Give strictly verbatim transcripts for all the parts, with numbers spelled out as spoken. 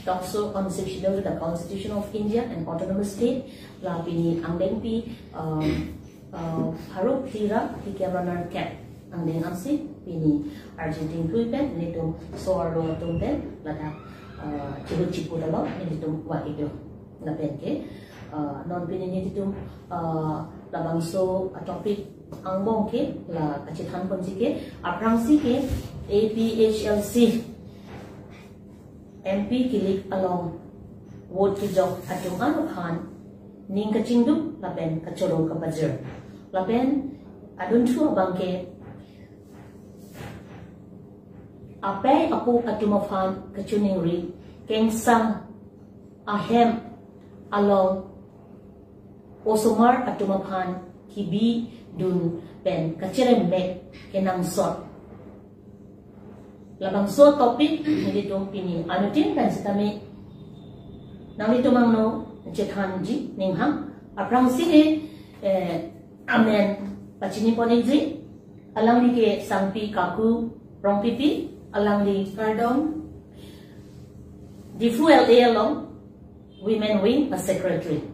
Talk show on Sixth Schedule to the Constitution of India and Autonomous State, la pini angdengpi, um, uh, pharo phli ra phli kep ra nerkep angdeng ansi pini arjuding thui pen nelitum so-arlo atum pen ladak, uh, chihut chipudalo nelitum wa ido. Lapen ke, uh, non pini nelitum, uh, labangso a topic angbong ke la kachethan ponji ke, aphrangsi ke A P H L C M P kilik along vote kejok atum an aphan ning kachingduk lapen kachoro kapajir. Lapen adunthu abang ke apei apo atum aphan kachiningri, kengsang ahem along osomar atum aphan kebidun pen kacheremmek kenangsot. Labangso topic nelitum pini anuttin pen sitame nanglitum angno chethanji ninghang. Aphrangsi ke, eh, amen pachini ponji, alangli ke Sangpi Kaku Rongpipi, alangli kardom Diphu L A along Women Wing a Secretary.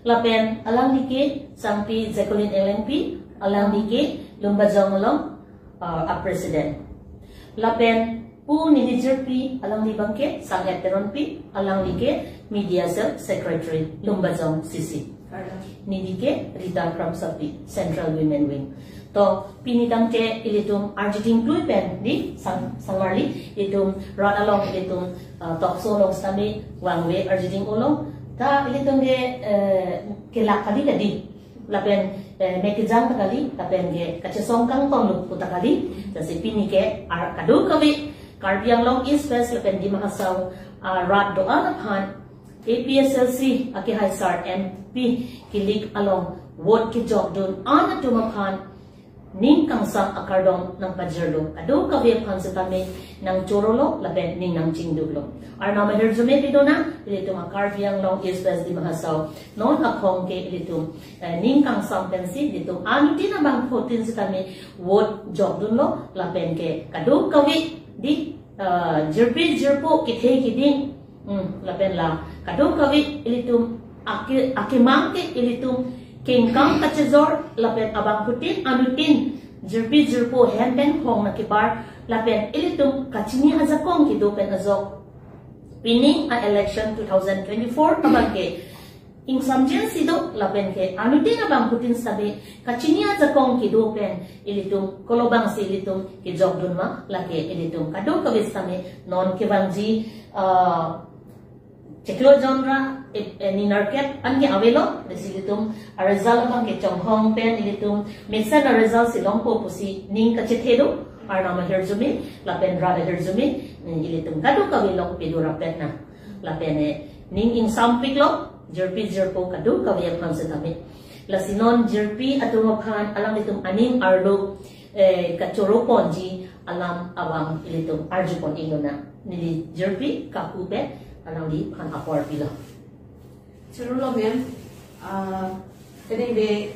Lapen alangli ke Sangpi Jacqueline Englempi, alangli ke Lumbajong along, uh, a President. Lapen pu neli jirpi, alangli abang ke Sang-et Teronpi, alangli ke Media Cell Secretary, Lumbajong C C. Neli ke Rita Kramsapi, Central Women Wing. To, pini tangte ilitum arjuding thui pen di sang, sangarli, ilitum rat along, ilitum, uh, talk show along sitame vangve arjuding-olo. Ta ilitum ke, eh, kelak kali kadi. Lapen, eh, mek kejang ta kali, lapen ke kachesong kangtong luk pu ta kali. Lasi pini ke ar kadokave Karbi Anglong East West lapen Dima Hasao, ah, rat do-an aphan A P H L C akehai sar M P kilik along vote kejokdun an atum aphan ning kangsam akardom nangpajirlo, kadokave aphan sitame nangchorolo lapen ning nangchingduklo. Arnam ahirjume pidunang, ilitum a Karbi Anglong East West Dima Hasao non akhong ke ilitum, eh, ning kangsam pensi ilitum anuttin abangphutin sitame vote jokdunlo lapen ke kadokave di, eh, jirpi jirpo kethe kiding, hmm, lapen la kadokave ilitum ake, akemang ke ilitum kengkam kachejor lapen abangphutin anuttin jirpi jirpo hem pen hong nangkebar lapen ilitum kachini ajakong kedo pen ajok pining a election two thousand twenty-four abang ke ingsamjin si do lapen ke anuttin abangphutin sitame kachini ajakong kedo pen ilitum kolobangsi ilitum kejokdun ma, lake ilitum kadokave sitame non kevangji, ah, chiklo jon ra, eh, eh, ni nerkep an ke avelo, lasi ilitum a result abang ke chonghong pen ilitum mesen a result si longpo pusi ning kachethe do, arnam ahirjume lapen rat ahirjume, ilitum kadokave along pidun rapet nang. Lapen, eh, ning ingsampiklo, jirpi jirpo kadokave aphan sitame. Lasi non jirpi atum aphan alanglitum aning arlo, eh, kachoro ponji alam abang ilitum arju pon-iknang. Neli jirpi Kaku pen alangliphan apor pilo. Chorolo ma'am, ah, peningve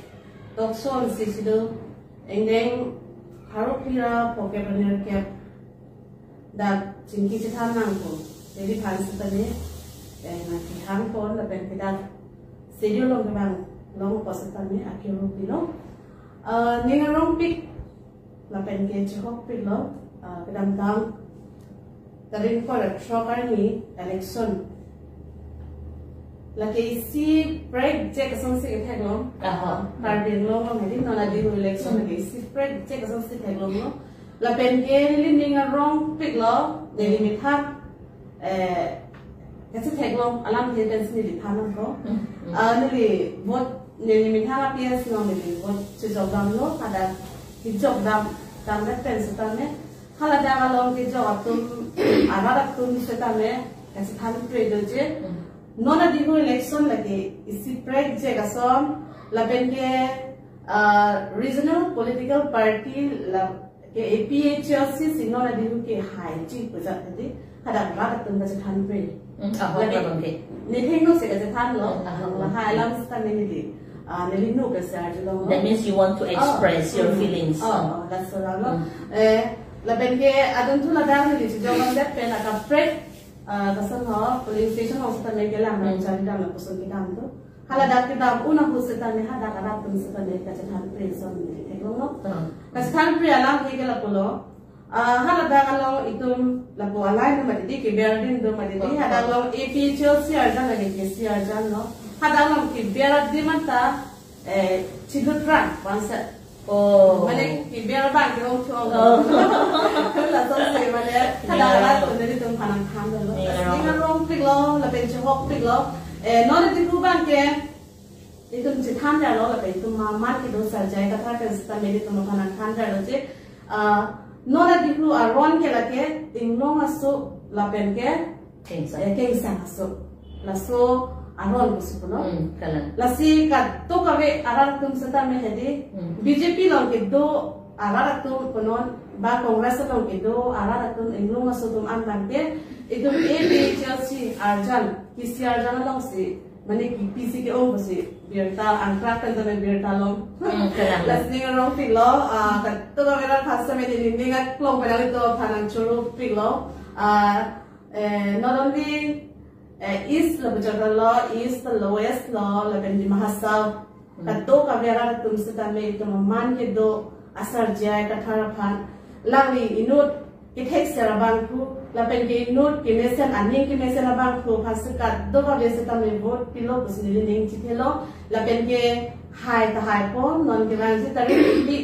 talk show ansi si do, angdeng pharo phli ra phokep ra nerkep dak chingki chethan nangpo. Neliphan sitame, eh, nangkehang pon lapen ke dak studio along kevang longpo sitame akero pilo. Ah, ning arongpik lapen ke chihokpiklo, ah, kedamtang tarik ko ra throk arni election. Lake isi prekjak asonsi ketheklong. Aha. Karbi Anglong along hedi non adihu election lake isi prekjak asonsi theklonglo. Lapen ke neli ning arongpiklo, neli methang, eh, kachetheklong alamthe pensi neliphan nangpo. Mm, mm. Ah, neli vote neli methang a P S along neli vote chejokdamlo, hadak kejokdam, damdet pen sitame haladak along kejok atum, arat atum sitame kachethanpre doji. Mm. Non adihu election lake isi prekjak ason, lapen ke, ah, regional political party la ke A P H L C si non adihu kehai chipujat tadi, hadak rat atum kachethanpre. Mm, ahok lake abang ke. Neli heno si kachethanlo, mm, ahok. Lahai alam sitame neli, ah, neli nu ke si arjulonglo. That means you want to express your feelings. Oh, oh, that's all lo. Mm. Eh, lapen ke adunthu ladak neli chejokdamdet pen akaprek Ah, lason ho, polling station along setame kelang, hmm, chari dam lapuson kedam do. Hala dak kedam un ahut setame hadak arat atum setame kachethan pri ason neli theklonglo. Hmm. Kachethan pri alam ke lapulo. Ah, hala dak along itum lapu alai do mati di, keber adim do mati di. Oh. Hadak along A P H L C arjan lake K C arjan lo. Hadak along keber adim anta, eh, chilutran, one set. Oh. Mane keber abang ke ong thong. Oh. Lasonsi mane, hadak arat atum nelitum aphan nangthan dolo. Iya. Ning arong piklo, lapen chehok piklo. Eh, non Diphu abang ke, itum chethan dolo, lapen itum ma-, man kedo Sarjai Kathar pen setame nelitum aphan nangthan dolo je. Ah, non Diphu aron ke lake, inglong aso, lapen ke, Kengsang. Eh, kengsang aso. Laso aron pusi pulo. Hmm, kalang. Lasi kadokave arat atum setame hedi, hmm, B J P along kedo arat atum punon, ba Congress along kedo arat atum inglong aso atum an abang ke, itum A P H L C arjan, K C arjan alongsi, mane kepisi ke-ong pusi, birta angkrak pen tame birta long. Hmm, kalang. Lasi ning arong piklo, ah, kadokave arat aphan setame neli ning aklong pen nelitum aphan nangchoro piklo. Ah, Eh, not only, eh, East lapu chot lo, East lo, West lo, lapen Dima Hasao. Hmm. Kadokave arat atum setame itum aman kedo a-Sarjai Kathar aphan. Alangli inut kethekser abangphu, lapen ke inut kemesen aning kemesen abangphu aphan si kadokave setame vote pilo pusi neli ning chithelo, lapen ke hai ta haipo, non kevangji tarik phli.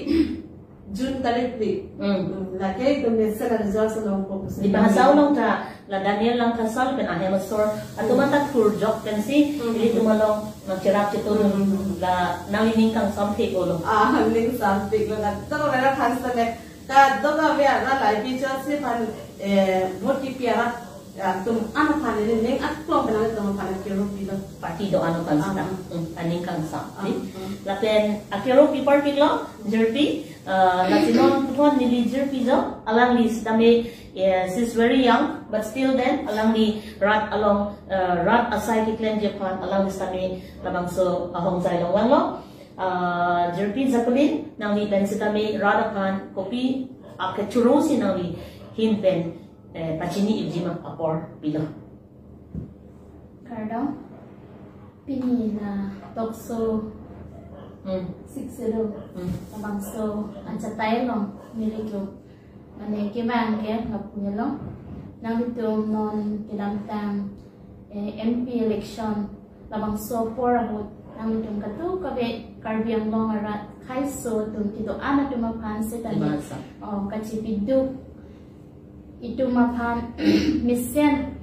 June tarik phli. Hmm. Hmm, lake itum mesen a-result along fokus. Dima Hasao along ta la Daniel Langkasal pen ahem asor atum, hmm, anta thurjok pensi, hmm, ilitum along nangcherap chetur, hmm, la nangli ning kangsam theklo. Ah, ning sam theklo, kadokave arat aphan setame, kadokave arat la A P H L C aphan, eh, vote kipi arat atum an aphan neli ning aklong pen nelitum aphan akero pilo. Party do-an aphan seta. Ah. Hmm, aning kangsam. Ah, di. Ah. Lapen akero pi party lo, jirpi, eh, lasi non puthot neli jirpi jo, alangli setame, eh, she's very young, but still then, alangli rat along, eh, rat asai keklemji aphan, alangli setame labangso ahongjai along vanglo. Eh, jirpi Jacqueline, nangli pen setame rat aphan kopi akechoro si nangli ahin pen eh, pachini-ikji ma apor pilo. Kardom, pini la tokso, hmm, sixth schedule, hmm, labangso achatai along nelitum, mane kevang ke lapu-an along, nanglitum non kedamtang, eh, M P election labangso apor ahut nanglitum kadokave Karbi Anglong arat khaiso atum kedo-an atum aphan setame, Dima Hasao, oh, kachipiduk itum aphan mesen,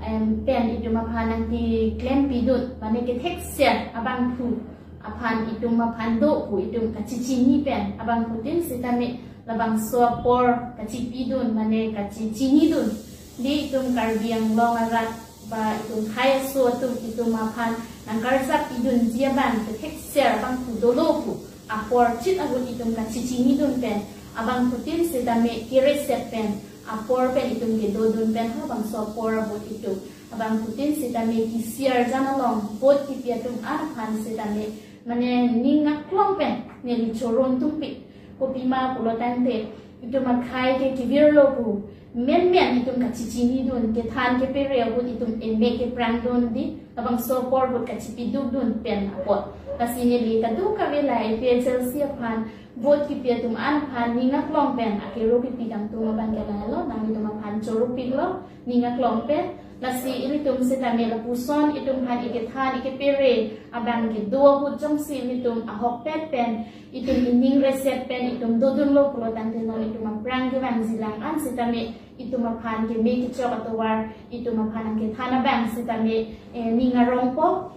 em, pen itum aphan nangkeklempidun, mane kethekser abangphu aphan itum aphan do pu itum kachechini pen abangphutin setame labangso apor kachipidun, mane kachechinidun. Di itum Karbi Anglong arat ba itum khaiso atum itum aphan nangkarjap idunji abang kethekser abangphu dolo pu apor chit ahut itum kachechinidun pen abangphutin setame keresep pen apor pen itum kedodun pen ha labangso apor ahut itum abangphutin setame K C arjan along vote kipi atum an aphan setame mane ning aklong pen neli choron tungpi. Kopima pulo tangte itum akhei ke kevirlo pu menmen itum kachechinidun, kethan kepere ahut itum eme keprangdun di labangso apor ahut kachipidukdun pen apot. Lasi neli kadokave la A P H L C aphan vote kipi atum an aphan ning aklong pen akero kipi kangtung abang ke lahelo, nanglitum aphan choro piklo ning aklong pen. Lasi ilitum setame lapuson itum aphan ikethan ikepere abang kedo ahut jongsi ilitum ahokpet pen itum ining resep pen itum dodunlo pulo tangte non itum aphrang kevangji lang an setame itum aphan keme kechok atovar itum aphan nangkethan abang setame, eh, ning arongpo.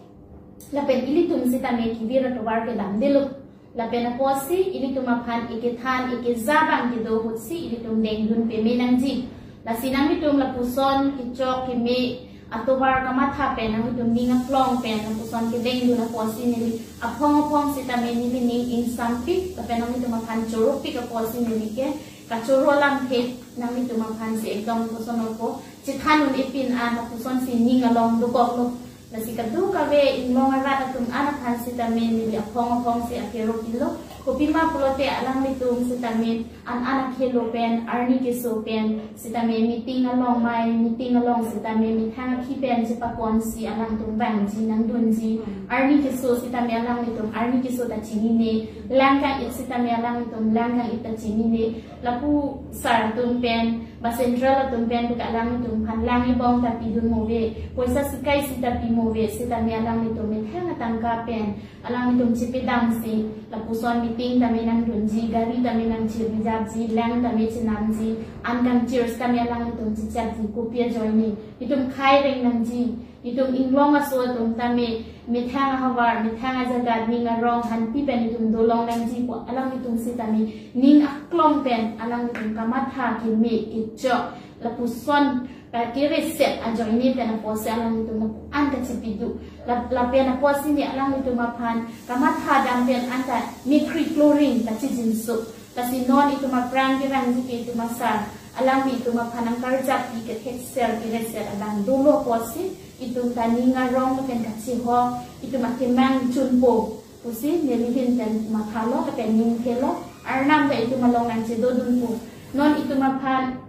Lapen ilitum setame kevir atovar kedamdelo. Lapen apotsi ilitum aphan ikethan ikeja abang kedo ahutsi ilitum dengdun peme nangji. Lasi nanglitum lapuson kechok keme atovar kamatha pen nanglitum ning aklong pen lapuson kedengdun apotsi neli aphong aphong setame neli ning ingsampik lapen nanglitum aphan choropik apotsi neli ke kachoro alamthe nanglitum aphansi ekdom koson opo chethan un-e pin an lapusonsi ning along dokoklo. Lasi kadokave inglong arat atum an aphan setame neli aphong aphongsi akero pilo. Kopima pulote alanglitum sitame an an akhelo pen, arni keso pen sitame meeting along mai, meeting along sitame methang akhi pen chepakonsi alangtum vangji nangdunji. Hmm. Arni keso sitame alanglitum arni keso ta chinine, lang kang-it sitame alanglitum lang kang-it ta chinine. Lapu sar atum pen ba central atum pen pu alanglitum aphan lang ebong ta pidun move, poisa sikai si ta pi move, sitame alanglitum methang atangka pen alanglitum chepedamsi lapuson meeting tame nangdunji, gari tame nangchir-rijapji, lang tame chenamji, an kangchir sitame alanglitum chechakji, kopi ajoine. Itum khai reng nangji, itum inglong aso atum tame methang ahavar, methang ajagat, ning arong hanpi pen itum dolong nangji pu alanglitum sitame ning aklong pen alanglitum kamatha keme kechok, lapuson ka kereset ajoine pen apotsi alanglitum lapu-an kachepiduk. La, lapen apotsi ne alanglitum aphan kamatha dam pen anta mikri kloring kachijinso. Lasi non itum aphrang kerangji ke itum asar, alangli itum aphan nangkarjappi kethekser kereset alang dolo apotsi itum ta ning arong pen kachihok, itum akemang chunpo pusi neli ahin pen mathalo, lapen ningthelo, Arnam ta itum along nangchedodunpo. Non itum aphan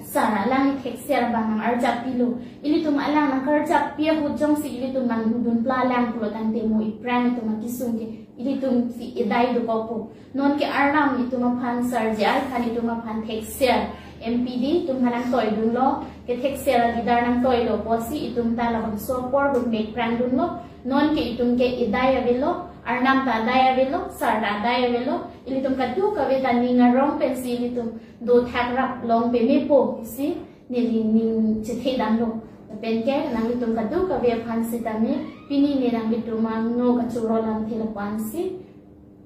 sar alang ithekser abang nang-arjappilo. Ilitum alang nangkarjappi ahut jongsi ilitum nangdunpla lang pulo tangte mo iphrang itum akesung ke ilitum si edai dokokpo. Non ke Arnam itum aphan, sar J I Khan itum aphan thekser, M P D itum aphan nangtoidunlo, kethekser a-leader nangtoilo apotsi itum ta labangso apor ahut mek prangdunlo. Non ke itum ke edai avelo, Arnam ta adai avelo, sar ta adai avelo, ilitum kadokave ta ning arong pensi ilitum dothak rap long pemepo si neli ning chethedamlo. Lapen ke nanglitum kadokave aphan sitame pini ne nanglitum angno kachoro lamthe lapu-ansi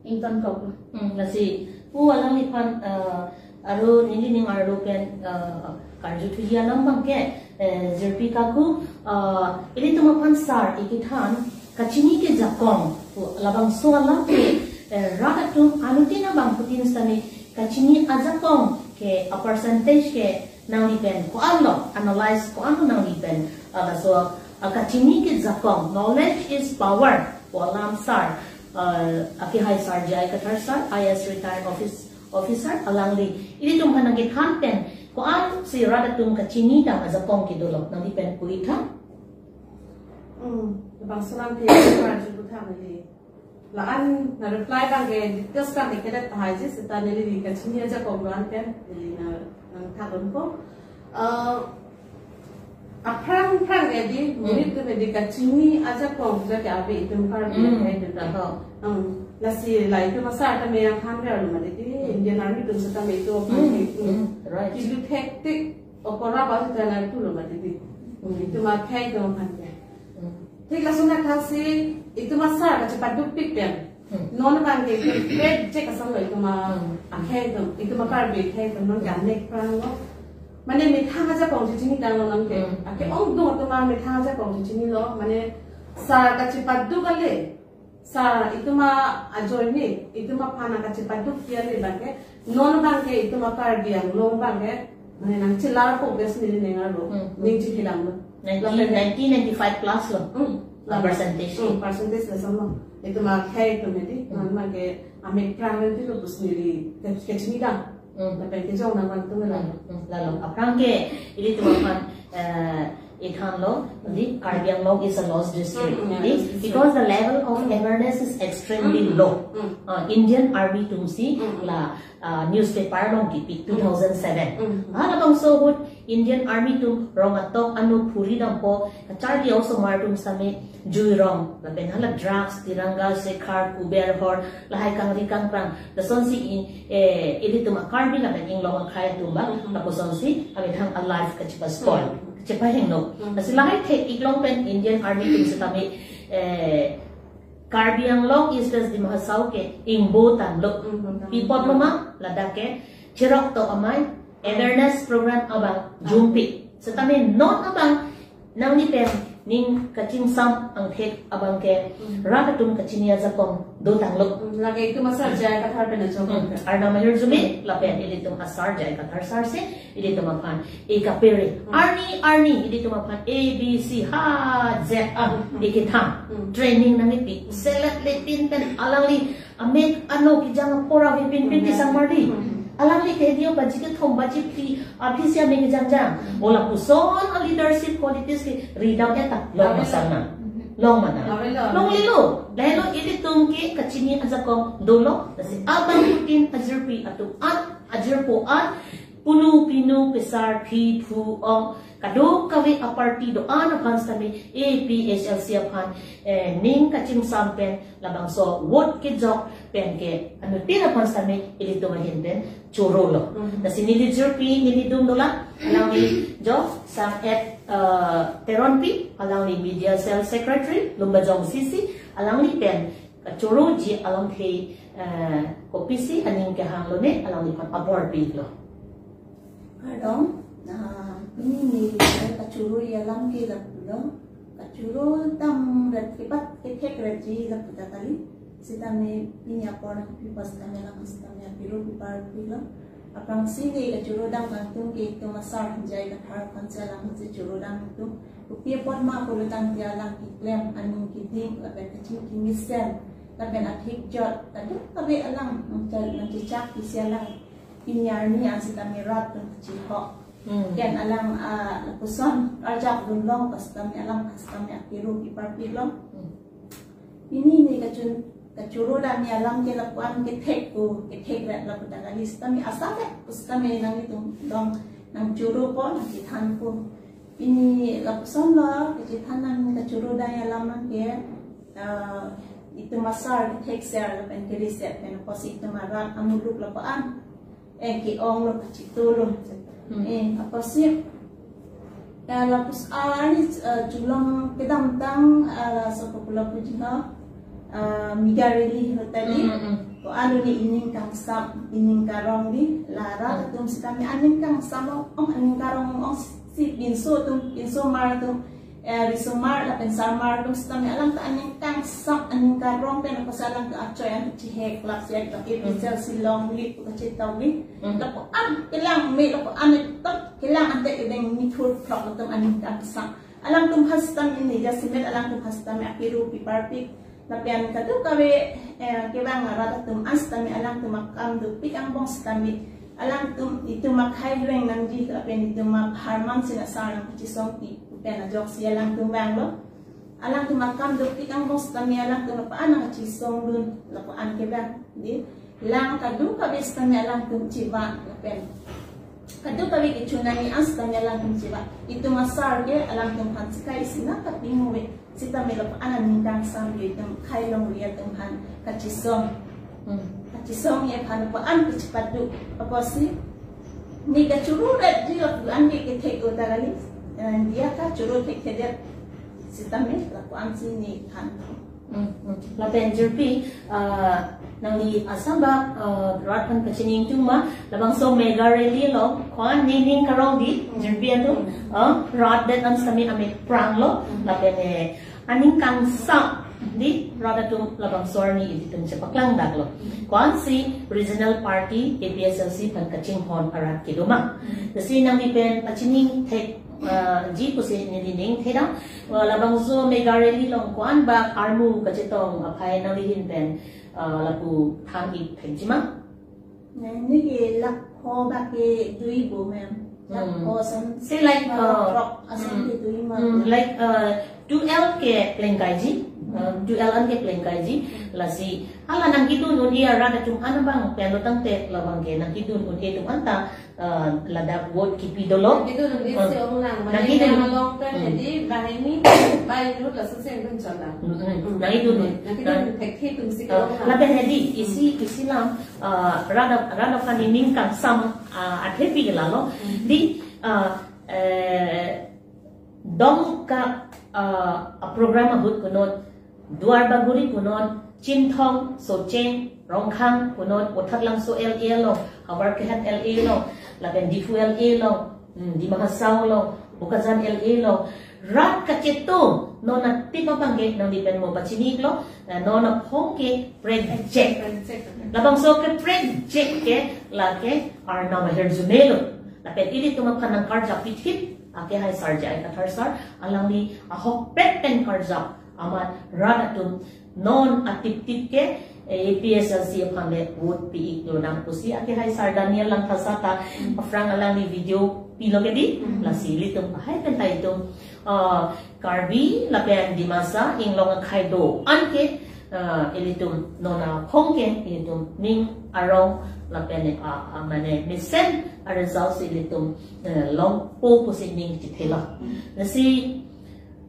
ingtonkoklo. Hmm, lasi pu alangliphan, eh, aro neli ning arlo pen, eh, karjuthuji alam abang ke, eh, jirpi kaku, eh, ilitum aphan sar ikethan kachini kejakong pu labangso alam ke, eh, rat atum anuttin abangphutin sitame kachini ajakong ke a-percentage ke nangli pen ko-anlo, analyze ko-anlo nangli pen, ah, laso, ah, kachini kejakong, knowledge is power pu alam sar, ah, akehai sar J I Kathar sar, I A S retired office, officer, alangli ilitum aphan nangkethan pen ko-ansi rat atum kachinidam ajakong kedolo, nangli pen pu-ik tha. Hmm, bang selam ke, bang juputha mali. La-an na reply abang ke details abang ke kedet tahai ji, seta neli kachini ajakong lo-an pen, neli na, nangthakdunpo. Eh, aphrang phrang ke di, Hmm. monit atum ke di kachini ajakong ja ke ave itum Karbi Hmm. akhei atum ta. Taho. Hmm. Lasi la itum asar tame nangthanverlo mati di, Hmm. Indian Army atum seta me itum Hmm. aphan ke, hmm. Hmm. Right. Kilu thektik okora ba ta nangpulo mati di. Hmm. Itum akhei atum aphan ke. Hmm. Thik lason athak si itum asar kachepadukpik pen. Hmm. Non abang ke itum pet je kasam lo itum a Hmm. akhei atum, itum a Karbi akhei atum non ke amek pranglo. Mane methang ajakong chechinidamlo non ke. Hmm. Ake ongdung atum a methang ajakong chechinilo. Mane sar kachepaduk ale. Sar itum a ajoine, itum aphan kachepadukpi ale abang ke. Non abang ke itum a Karbi Anglong abang ke, mane nangchelarpo bes neli ning arlo, Hmm. ning chethedamlo. Nineteen, Lapen nineteen ninety-five plus lo. Hmm. Ah, percentage. Hmm, percentage lason lo. Itum akhei atum di, Hmm. non abang ke amek prang nanti lo bus neli ke, kechinidam. Hmm. Lapen kejong nangvang atum lalo. Hmm, hmm, lalo. Aphrang ke, ilitum aphan, eh, ikhanlo, di, Karbi Anglong is a lost district. Hmm, hmm, Di, lost district. Because the level of Hmm. awareness is extremely Hmm. low. Hmm. Ah, Indian Army atum si Hmm. la, ah, newspaper along kipi Hmm. two thousand seven. Hmm. Halabangso ahut Indian Army atum rong atok anu phuri dampo, kacharli osomar atum sitame jui rong, lapen hala drugs, tiranga, sekhar, kuber hor, lahai kangri kangprang. Lasonsi i, eh, ilitum a Karbi lapen inglong akhei atum abang, Hmm. lapusonsi amethang a-life kachepa-spoil, Hmm. kachepahingno. Hmm. Lasi lahai thek-ik along pen Indian Army atum sitame, eh, Karbi Anglong East West Dima Hasao ke ingbo tanglo. Hmm, hmm, hmm. Pi apotlo ma, ladak ke cherok to amei, awareness program abang Ah. jumpi. Sitame non abang nangli pen Ning kachingsam angthek abang ke rat atum kachini ajakong dotanglo. Hmm, lake itum asar J I Kathar pen ajakong. Hmm, Arnam ahirjume lapen ilitum asar J I Kathar sar si ilitum aphan e kapere. Hmm. Arni arni ilitum aphan A B C ha Z a, hmm, ikethang. Hmm. Training nangkipi. Select le tin pen alangli amek ano kejang apor ave pinpin, hmm, kesang mardi. Hmm. Alangli ke dia baji kethom baji phli aphi si amek kejang jang. Hmm. O lapuson a leadership qualities ke ridam eta long, ave lo, masang na. Hmm. Long mana. Ave lo. Longlelo. Lahelo ilitum ke kachini ajakong dolo. Lasi abangphutin ajirpi atum an, ajirpo an, punu pinu, pesar phi phu ong, kadokave a party do-an aphan sitame A P H L C aphan, eh, ning kachingsam pen labangso vote kejok pen ke anuttin aphan sitame ilitum ahin pen chorolo. Mhm. Lasi neli jirpi, neli dum dolang, alangli Jo Sang-et, eh, Teronpi, alangli Media Cell Secretary, Lumbajong C C, alangli pen kachoroji alamthe, eh, kopisi aning kehanglo ne, alangliphan abor pilo. Kardom, ah, pini neli kachoro alam ke lapulo. Kachoro dam ret kepat kethek ret ji lapu ta kali. Sitame pini apor nangpi pas kami alam sitame apiro pipar pilo. Aphrangsi neli kachoro dam kangtung ke itum asar J I Kathar aphan si alam si choro dam itum. Kopi apot ma pulo tangte alang keklem aning keding lapen kachingki mesen lapen athik jot kadokave alang nangchal nangchechak isi alang pini arni an sitame rat atum kachihok. Hmm. Ken alang, ah, lapuson arjap dunlong pas sitame alang pas sitame apiro pipar pilo. Hmm. Pini neli kachun kachoro dam alam ke lapu-an kethek ko, kethek ret lapu ta kali sitame asap ret sitame nanglitum dong nangchoro po nangchethan po. Pini lapusonlo kachethan nang kachoro dam alam nang ke, eh, itum asar kethek ser lapen keriset pen apotsi itum arat amuluk lapu-an, eh, ke-onglo, kachitolo. Hmm. Eh, apotsi, eh, lapus arni, eh, chulong kedamtang, eh, laso popular puji ho, eh, mega rally ho tadi. Hmm, hmm, hmm. Ko-an neli ining kangsam, ining karong di, la rat atum sitame aning kangsam ong, aning karong ong si pinso atum, pinsomar atum, eh, risomar lapen sarmar atum sitame alang ta aning kangsam aning karong pen apotsi alang ta achoi an chihek lap si A P H L C longle pu kachetong ave. Hmm. Lapu-an kelang me lapu-an etok kelang ante kedeng mithur throk atum aning kangsam. Alangtum aphan sitame neli jasemet alangtum aphan sitame apiro pipar pik. Lapen kadokave, eh, kevang arat atum an sitame alangtum akam dopik angbong sitame alangtum itum akhei reng nangji lapen itum apharman si asar nangkachisong pi pen ajoksi alangtum vanglo. Alangtum akam dopik angbong sitame alangtum lapu-an nangkachisong dun lapu-an kevang. Di lang kadokave sitame alangtum chiva lapen kadokave kechun nangji an sitame alangtum chiva. Itum asar ke alangtum aphan si kai isi nangkapingo ave. Sitame lapu-an aning kangsam ave itum akhei longri atum aphan kachisong. Hmm. Kachisongji aphan lapu-an kachipadu. Apotsi neli kachoro ret ji lapu-an ke kethek o ta kali. Eh, dia kachoro thekthedet. Sitame lapu-an si neli than. Hmm, hmm. Lapen jirpi, ah, nangli asambak, ah, rat aphan kachini ingtung ma, labangso mega rally along, ko-an nening karong di, hmm, jirpi atum, ah, rat det an sitame amek pranglo, hmm, lapen, eh, aning kangsam di rat atum labangso arni ilitum chepaklang daklo. Ko-an si regional party A P H L C aphan kachinghon arat kedo ma. Hmm. Lasi nangli pen pachini thek, ah, ji pusi neli ning thedam. Wah, labangso mega rally along ko-an bak armu kachetong aphai nangli ahin pen, ah, lapu than ik thekji ma? Neli ke lakh pho bak ke dui bo ma'am. Lakh, hmm, pho ason. Say like, lakh, uh, throk ason, hmm, ke dui ma. Hmm, like, uh, two L ke plengkaiji. Uh, two L an ke plengkaiji. Lasi hala nangkedun un-e arat atum an abang pen lo tangte labang ke nangkedun un-e atum anta, ah, ladak vote kipi dolo. Nangkedun un-e, ah, si ong lang, mane nangkedun, yang along pen, hmm, jadi banghini, bai lut laso si ong lang. Hmm, hmm. Hmm. Nangkedun un-e. Nangkedun un-e, ah, thekthetum si, ah, ke-ong lang. Lapen jadi, isi, isi alam, ah, rat ap-, rat aphan nening kangsam, ah, athe pi ke lalo. Hmm. Di, ah, eh, Dongka, ah, a program ahut konot, Duar Bagori konot, Chinthong, Socheng, Rongkhang konot, Boithalangso L A along, Howraghat L A along, lapen Diphu L A along, hmm, Dima Hasao along, Bokajan L A along, Rat kacheto, non atip abang ke nangli pen mo pachini iklo, eh, non aphong ke prek jek. Labangso ke prek jek ke lake Arnam ahirjume lo. Lapen ilitum aphan nangkarjap pithip, akehai sar J I Kathar sar, alangli ahokpet pen karjap amat rat atum non atiptip ke, eh, A P H L C aphan le vote pi ik lonang pusi akehai sar Daniel Langthasa ta aphrang alangli video pilo ke di, lasi ilitum ahai pen ta itum, ah, Karbi lapen Dimasa inglong akhei do-an ke, ah, ilitum non aphong ke ilitum ning arong lapen, ah, ah, mane mesen a result si ilitum, eh, longpo pusi ning chithelo. Lasi,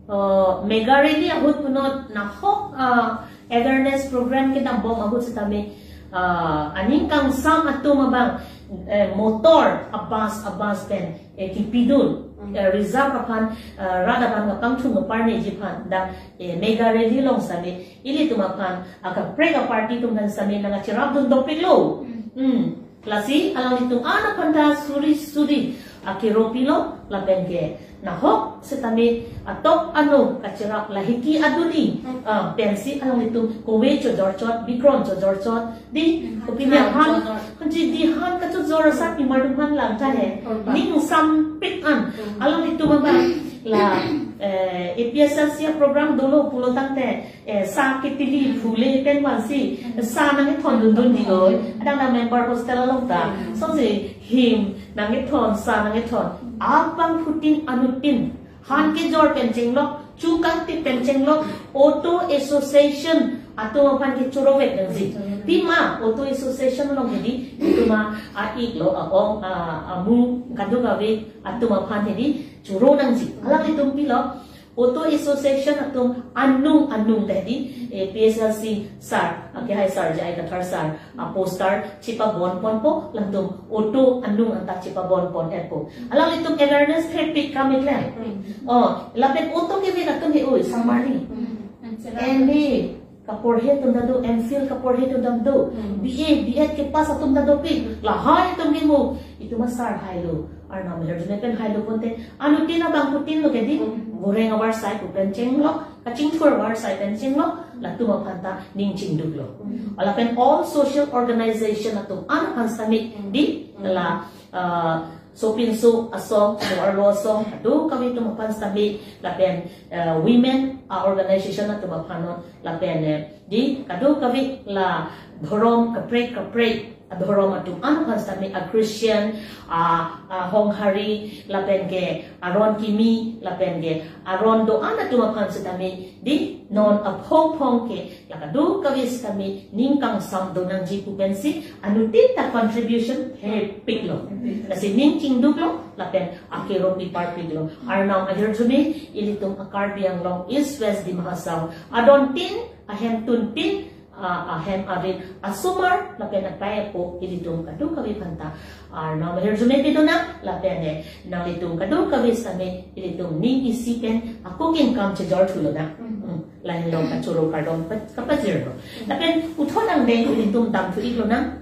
uh, mega rally ahut punot nahok, uh, awareness program kedam bom ahut setame, uh, aning kangsam atum abang, eh, motor abas abas pen, eh, kipidun, eh, reserve aphan, eh, rat aphan kapangthun kaparneji aphan dak, eh, mega rally along same ilitum aphan akaprek aparty atum aphan same nangkacherapdun dopiklo. Hmm. Lasi alanglitum an aphan ta suri suri akero pilo lapen ke nahok setame atok ano kacherap lahiki aduni, ah, pensi alanglitum kove chojorchot, bikron chojorchot, di, hmm, kopine han, chojor. Hanji di han kachojor asap pimar atum aphan lang ta he. Ning sampik an. Hmm. Alanglitum abang la, eh, A P H L C program dolo pulo tangte, eh, sa kitili phule pen vansi, sa nangkethondundun di oi. Adang na member hostel along ta. Sose him nangkethon, sa nangkethon. Abangphutin anuttin han kejor pen chenglok, chu kangtip pen chenglok, Auto Association atum aphan ke choro vek nangji. Pima Auto Association along hedi, pima a-ik lo, a-ong, a, amu, kadokave atum aphan hedi choro nangji. Alanglitum pilo, Auto Association atum anung anung ta hedi, eh, A P H L C sar, akehai sar J I Kathar sar, a poster chepabon ponpo, latum auto anung anta chepabon pon-etpo. Alanglitum awareness thepik kam ikle. Hmm. Oh, lapen auto kevek atum he oi, samarli. Hmm. Eni, kaporhe atum ta do, M Phil kaporhe atum ta do, hmm, B A, B Ed kepass atum ta dopik, lahai atum ke mo, itum asar hailo, Arnam ahirjume pen hailo pulote, anuttin abangphutin lo ke di, hmm, goreng avarsai pu pen chenglok, kachingthur avarsai pen chenglok, latum aphan ta ning chingduklo. Hmm. Lapen all social organization atum an aphan same di, hmm, la, ah, sopinso asong, mo-arlo asong, kadokave atum aphan same, lapen, eh, women, ah, organization atum aphan non, lapen, eh, di, kadokave la dhorom kaprek kaprek, ah, dhorom atum an aphan same, ah, Christian, ah, ah, Honghari, lapen ke Aron Kimi, lapen ke Aron do-an atum aphan sitame, di, non aphong phong ke, la kadokave sitame ning kangsam do nangji pu pensi anuttin ta contribution thepiklo. Lasi ning chingduklo, lapen akero piparpiklo. Arnam ahirjume ilitum a-Karbi Anglong East West Dima Hasao adontin, ahemtuntin, a, ahem arit asomar lapen apai apo ilitum kadokave aphan ta Arnam ahirjume pidunang, lapen, eh, nanglitum kadokave sitame ilitum ning isi pen ako kengkam chejor thulonang. Hmm. Lahenlo kachoro kardom pa-, kapajirlo. Lapen puthot angdeng ilitum damthu iklonang.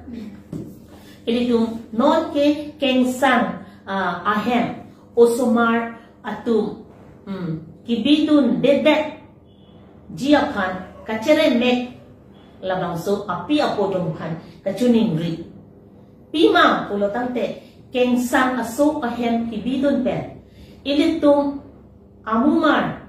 Ilitum non ke kengsang, ah, ahem osomar atum, hmm, kibidun dedetji aphan kacheremek labangso api apo atum aphan kachiningri. Pima pulo tangte kengsang aso ahem kibidun pen ilitum amumar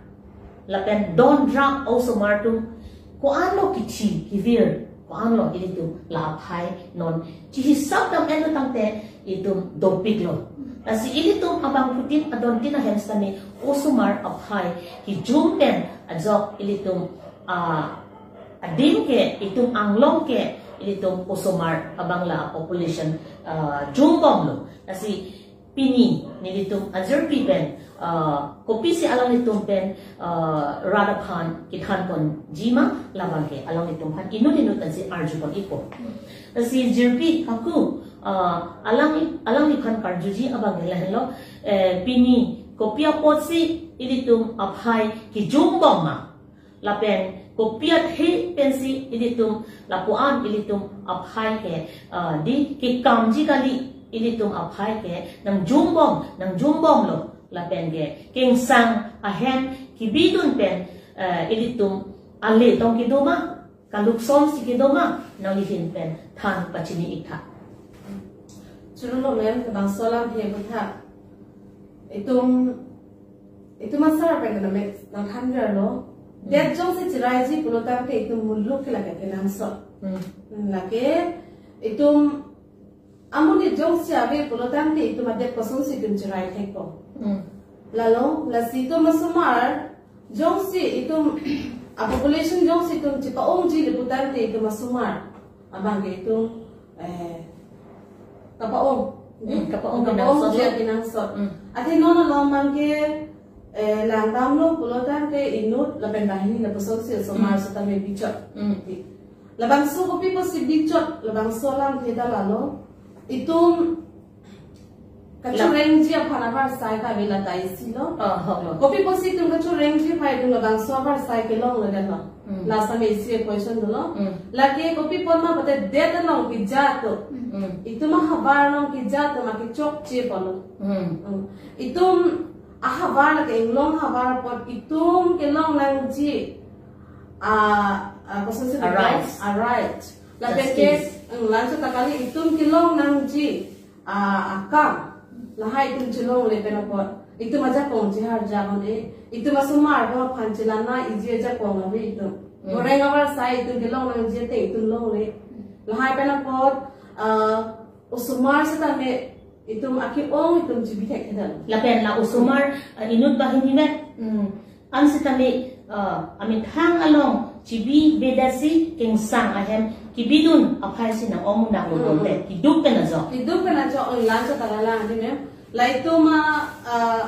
lapen dondra osomar atum ko-anlo kithi kivir, ko-anlo ilitum la aphai non chihisap dam-etlo tangte itum dopiklo. Lasi ilitum abangphutin adontin ahem sitame osomar aphai kijum pen ajok ilitum, ah, adim ke itum anglong ke ilitum osomar abang la population, ah, jumbomlo. Lasi pini nelitum ajirpi pen, ah, kopisi alanglitum pen, ah, rat aphan kethan ponji ma, labang ke alanglitum aphan inut inut ansi arju pon ikpo. Lasi jirpi kaku, ah, alang, alangliphan karjuji abang ke lahenlo, eh, pini kopi apotsi ilitum aphai kijumbom ma, lapen kopi athe pensi ilitum lapuan ilitum aphai ke, ah, di kekamji kali, ilitum aphai ke nangjumbom, nangjumbomlo, lapen ke kengsang ahem kebidun pen, eh, ilitum ale tong kedo ma, kaluk som si kedo ma, nanglihin pen than pachini ik tha. Churu lo ma'am, kebang alam he butha. Itum, itum asar pen kena me nangthan verlo. Hmm. Det jongsi chiraiji pulo tangte itum muluk ke lake kenangsot. Hmm. Lake itum amonit jongsi ave pulo tangte itum adet kosonsi itum chirai thekpo. Hmm. Lalo, lasi itum asomar, jongsi itum, a population jongsi itum chipa-ongji le pulo tangte itum asomar abang ke itum, eh, kapa-ong. Hmm, kapa-ong, kapa-ong kenangsot je lo. Kenangsot. Hmm. Athe non along abang ke, eh, langdamlo pulo tangte inut lapen banghini lapuson si osomar, hmm, setame bichot. Hmm. Labangso kopi pusi bichot, labangso alamthe ta lalo. Itum kachurengji aphan avarsai kave la ta isi lo. Oh, ho, ho. Kopi pusi itum kachurengji aphan itum labangso avarsai kelongledet lo. Hmm. Last time isi question dolo. Hmm. Lake kopi apot ma pulote det along keja atum. Hmm. Itum ahavar along keja atum akechokche pulo. Hmm. Hmm. Itum ahavar lake inglong havar apot itum kelong nangji, ah, ah, kosonsi a right. A right. Lapen ke, justice. Hmm, lanso ta kali itum kelong nangji, ah, akam. Lahai itum chelongle pen apot itum ajakong chihar jaman e. Itum asomar atum aphan chelang nangji ajakong ave itum. Hmm. Boreng avarsai itum kelong nangji te itum longle. Lahai pen apot, ah, osomar setame itum ake-ong itum chibi thekthedet. Lapen la osomar, eh, inut banghini vet, hmm, an setame, eh, amethang along chibi bedasi kengsang ahem kebidun aphai si nang-ong munak lo. Hmm. Bonte keduk pen ajok. Keduk pen ajok, oh, lanso ta lalo, adi ma'am. La itum a, ah,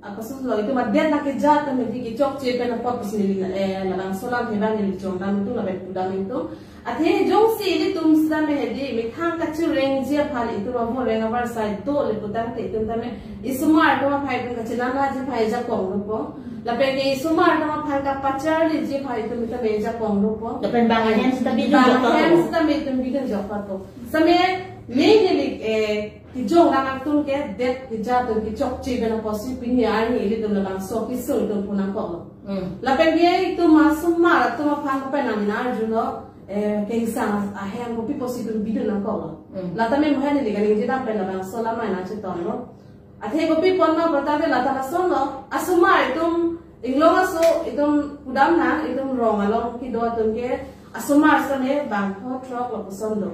apa sih lo, itum adet akeja atum hedi kechokche pen apot pusi neli, eh, labangso alamthe abang neli chongdam itum lapen pudam itum. Athe jongsi ilitum setame hedi methang kachurengji aphan itum aboreng avarsai do le pulo tangte itum tame isomar atum aphan itum kachelang nangji aphan ajakong dopo. Lapen ke isomar atum aphan kapacharliji aphan itum tame ajakong dopo. Lapen bang ahem seta bidun, bang jokpa ahem po. Seta itum bidun jokpa po. Setame main neli, eh, kejongdam atum ke det keja atum kechokche pen apotsi pini arni ilitum labangso kesung itum pu nangkoklo. Hmm. Lapen ke itum asomar atum aphan pen nangli nang-arjulo, eh, kengsang ahem kopi pusi itum bidun nangkoklo. Hmm. La tame mohen neli kaningje dam pen labangso alam nangchetonlo. Athe kopi apot ma pulo tangte la ta lasonlo, asomar itum inglong aso itum pudam nang, itum rong along kedo atum ke asomar setame bang pho throk lapuson do.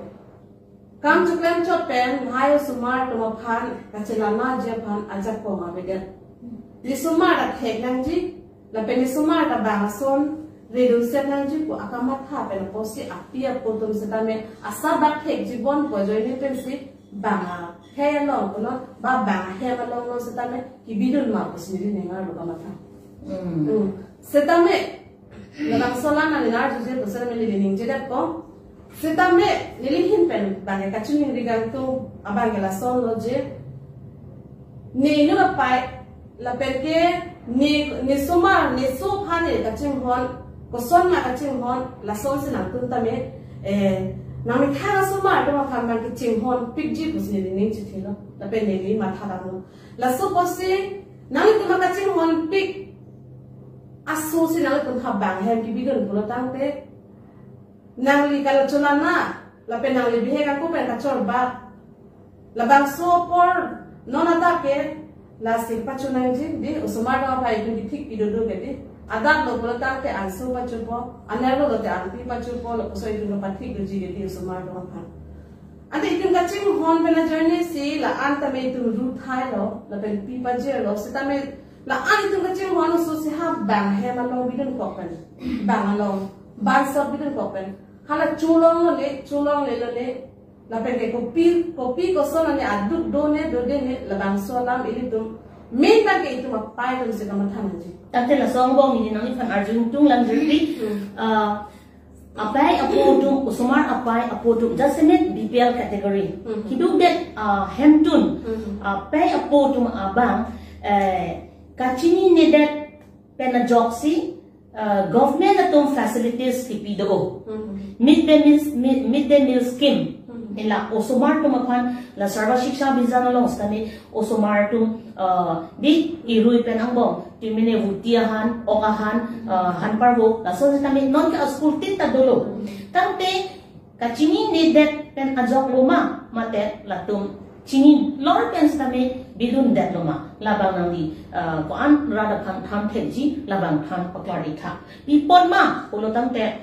Kam chiklem chot pen lahai osomar atum aphan kachelang nangji aphan ajakong avedet. Nesomar ta thek nangji, lapen nesomar ta bang ason redundset nangji pu akamatha pen apotsi api apo atum setame asap bak thekji bon pu ajoine pensi bang ahem along punon, ba bang ahem along non setame kebidun ma pusi neli ning arlo kamatha. Hmm. Hmm. Setame labangso alam nangli nang-arjuje pu setame neli ningje detpo. Setame nelihin pen bang kachiningri kangtung abang ke lasonlo je, ne inut apai lapen ke ne, nesomar neso aphan ne kachinghon, koson ma kachinghon, lasonsi nangtum tame, eh, nangmethang asomar atum aphan bang kachinghon pikji pusi neli ning chethilo lapen neli matha damlo. Laso apotsi nanglitum akachinghon pik aso si nanglitum ha bang ahem kebidun pulo tangte nangli kalo cholana lapen nangli bihek ako pen kachor bak. Labangso apor non adap ke lasi pachu nangji, di osomar atum aphan itum kethik pidodo ke di. Adap lo pulo tangte anso pachupo, anerlo lote anpi pachupo, lapuson itum pathik doji ke di osomar atum aphan. Ante itum kachinghon pen ajoine si la-an tame itum ru thailo, lapen pi pajirlo, setame la-an itum kachinghon aso si ha bang ahem along bidun kok pen, bang along, bansot bidun kok pen. Hala cholong lone, cholongle lone, lapen ke kopi, kopi koson lone aduk done, dodene, labangso alam ilitum main bang ke itum apai atum si kamatha nangji. Tangte laso angbong neli nangliphan arjun tung lang jurpi. Hmm. Ah, apai apo atum, osomar apai apo atum, jasemet B P L category. Hmm. Keduk det, ah, hemtun, hmm, apai apo atum abang, eh, kachininedet pen ajoksi, eh, government atum facilities kepi do. Hmm. Mid day meal, mid, mid day meal scheme. Hmm. Ila osomar atum aphan la Sarva Shiksha Abhiyan along sitame osomar atum, ah, di irui pen angbong, tumine vuti ahan, ok ahan, ah, han parvo, lason sitame non ke a-school tin ta dolo. Tangte kachininedet pen ajok lo ma, mate latum chinilor pen sitame bidundet lo ma, labang nangli, ah, ko-an rat aphan than thekji, labang than paklar-ik tha. Pi apot ma pulo tangte,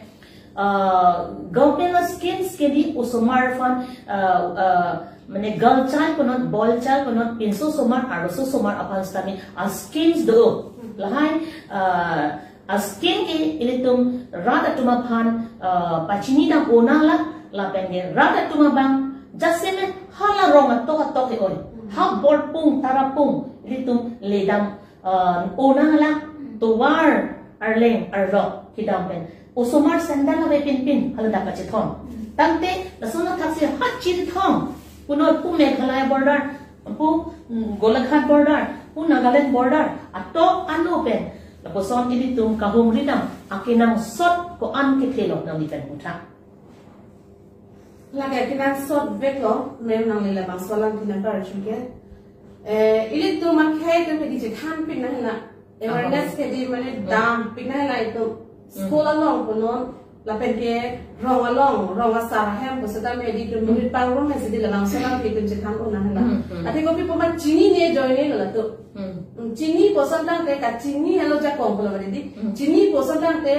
ah, government a-schemes ke di osomar aphan, ah, ah, mane girl child punon, boy child punon, pinso osomar, arloso osomar aphan sitame a-schemes do. Lahai, ah, a-scheme ke ilitum rat atum aphan, ah, pachinidam onang la, lapen ke rat atum abang jasemet hala rong atok atok he oi. Ha Borpung, Tarapung, ilitum ledam, ah, onang la, tovar arleng arlok kedam pen osomar sandal ave pinpin hala dak kachethon. Tangte lason athaksi ha Chinthong, punon pu Meghalaya border, pu, mm, Golaghat border, pu Nagaland border, atok ano pen lapuson ilitum kahumridam akenangsot ko-an kethe lo, nangli pen putha. Lake akenangsot vek lo, mem nangli labangso alam thinang karju ke. Eh, ilitum akhei atum ke di chethan pik nang hena. Awareness ke di mane dam pik nang hena itum. School along punon, lapen ke rong along, rong asar ahem pu setame di itum monit pangrum he sidi labangso alam ke itum chethan un nang hena. Hmm, hmm. Athe kopi poma chinine ajoine lo latum. Hmm. Hmm, chini puson tangte, kachini helo jakong pulo mane di. Hmm. Chini puson tangte,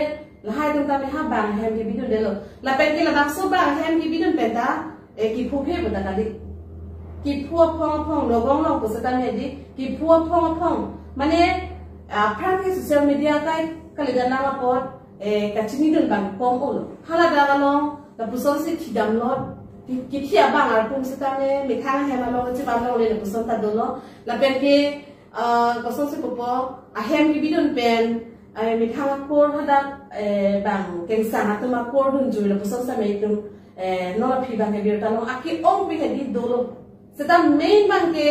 lahai atum tame ha bang ahem kebidundetlo. Lapen ke labangso bang ahem kebidun pen ta, eh, kephu phe pu ta kali. Kephu aphong aphong, Nagaon along pu setame di, kephu aphong aphong. Mane, ah, aphrang ke social media kai kalidet nang apot, eh, kachinidun bang kom olo. Hala dak along, lapuson si thidam lot, ki-, kithi abang arpum setame, methang ahem along, chip along le lapuson ta dolo. Lapen ke, ah, kosonsi pupo, ahem kebidun pen, eh, methang akur hadak, eh, bang kengsang atum akur dunjui lapuson setame itum, eh, non aphi bang ke birta long ake-ong pi hedi dolo. Setame main bang ke,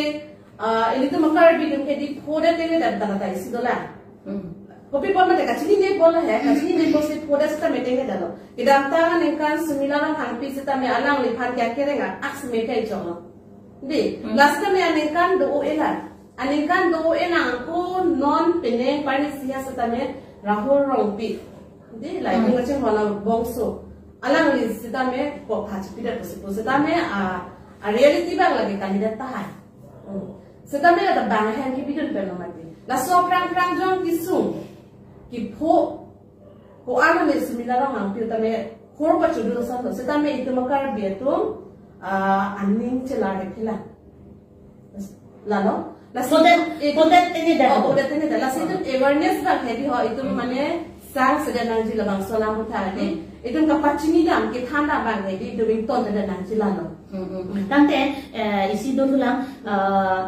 ah, ilitum a-Karbi atum ke di phoda tengnedet ta ta isi dolang. Hmm. Kopi pon mate kachinine pon he, kachinine pon si phoda setame tengnedet lo. Kedamtang aningkan Sumila Ronghangpi setame alangliphan ke akereng ak seme kai chong lo. Di, hmm, last time aningkan do-o elang. Aningkan do-o elang ko non penang parni siha setame Rahul Rongpi. Di, lai, hmm, kachinghon abangso. Alangli setame ko phachi pidat pusi pu setame a, a-reality bang lake kandidat tahai. Hmm. Setame la ta bang ahem kebidun pen lo mati. Laso aphrang aphrang jong kesung, kepho, ko-an ame Sumila Ronghangpi tame hor pachudun ason to. Setame itum a-Karbi atum, ah, aning chelar hekhilang. Lalo? Lasi phoda, itum phoda tengnedet, oh, phoda tengnedet. Lasi itum awareness bang hedi ho, itum, hmm, mane sang sedet nangji labangso alam puthot di. Hmm. Itum kapachinidam, kethandam bang hedi, itum ingtonsedet nangji lalo. Hmm, hmm. Tangte, eh, isi dothulang, eh,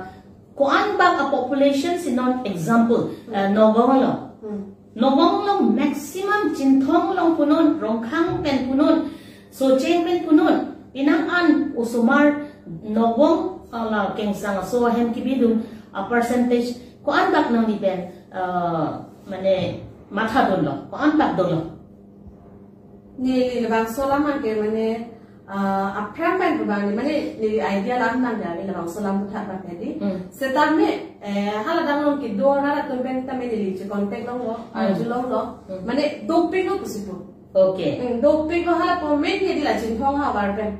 ko-an bak a-population si non example, eh, Nagaon along. Hmm. Nagaon along maximum Chinthong along punon, Rongkhang pen punon, Socheng pen punon, penang an osomar Nagaon, ah, la kengsang aso ahem kebidun a-percentage ko-an bak nangli pen, ah, mane mathadunlo, ko-an bak dolo. Neli labangso alam ke mane, ah, aphrang pen pu bang ni, mane neli idea lam nang ya, neli labangso alam puthot bang hedi. Hmm. Setame, eh, hala dak along kedo arat atum pen tame neli che-contact longlo, hmm, arjulonglo. Hmm. Mane dopiklo pusi pu. Okay. Hmm, dopiklo hala pu main hedi la Chinthong havar pen.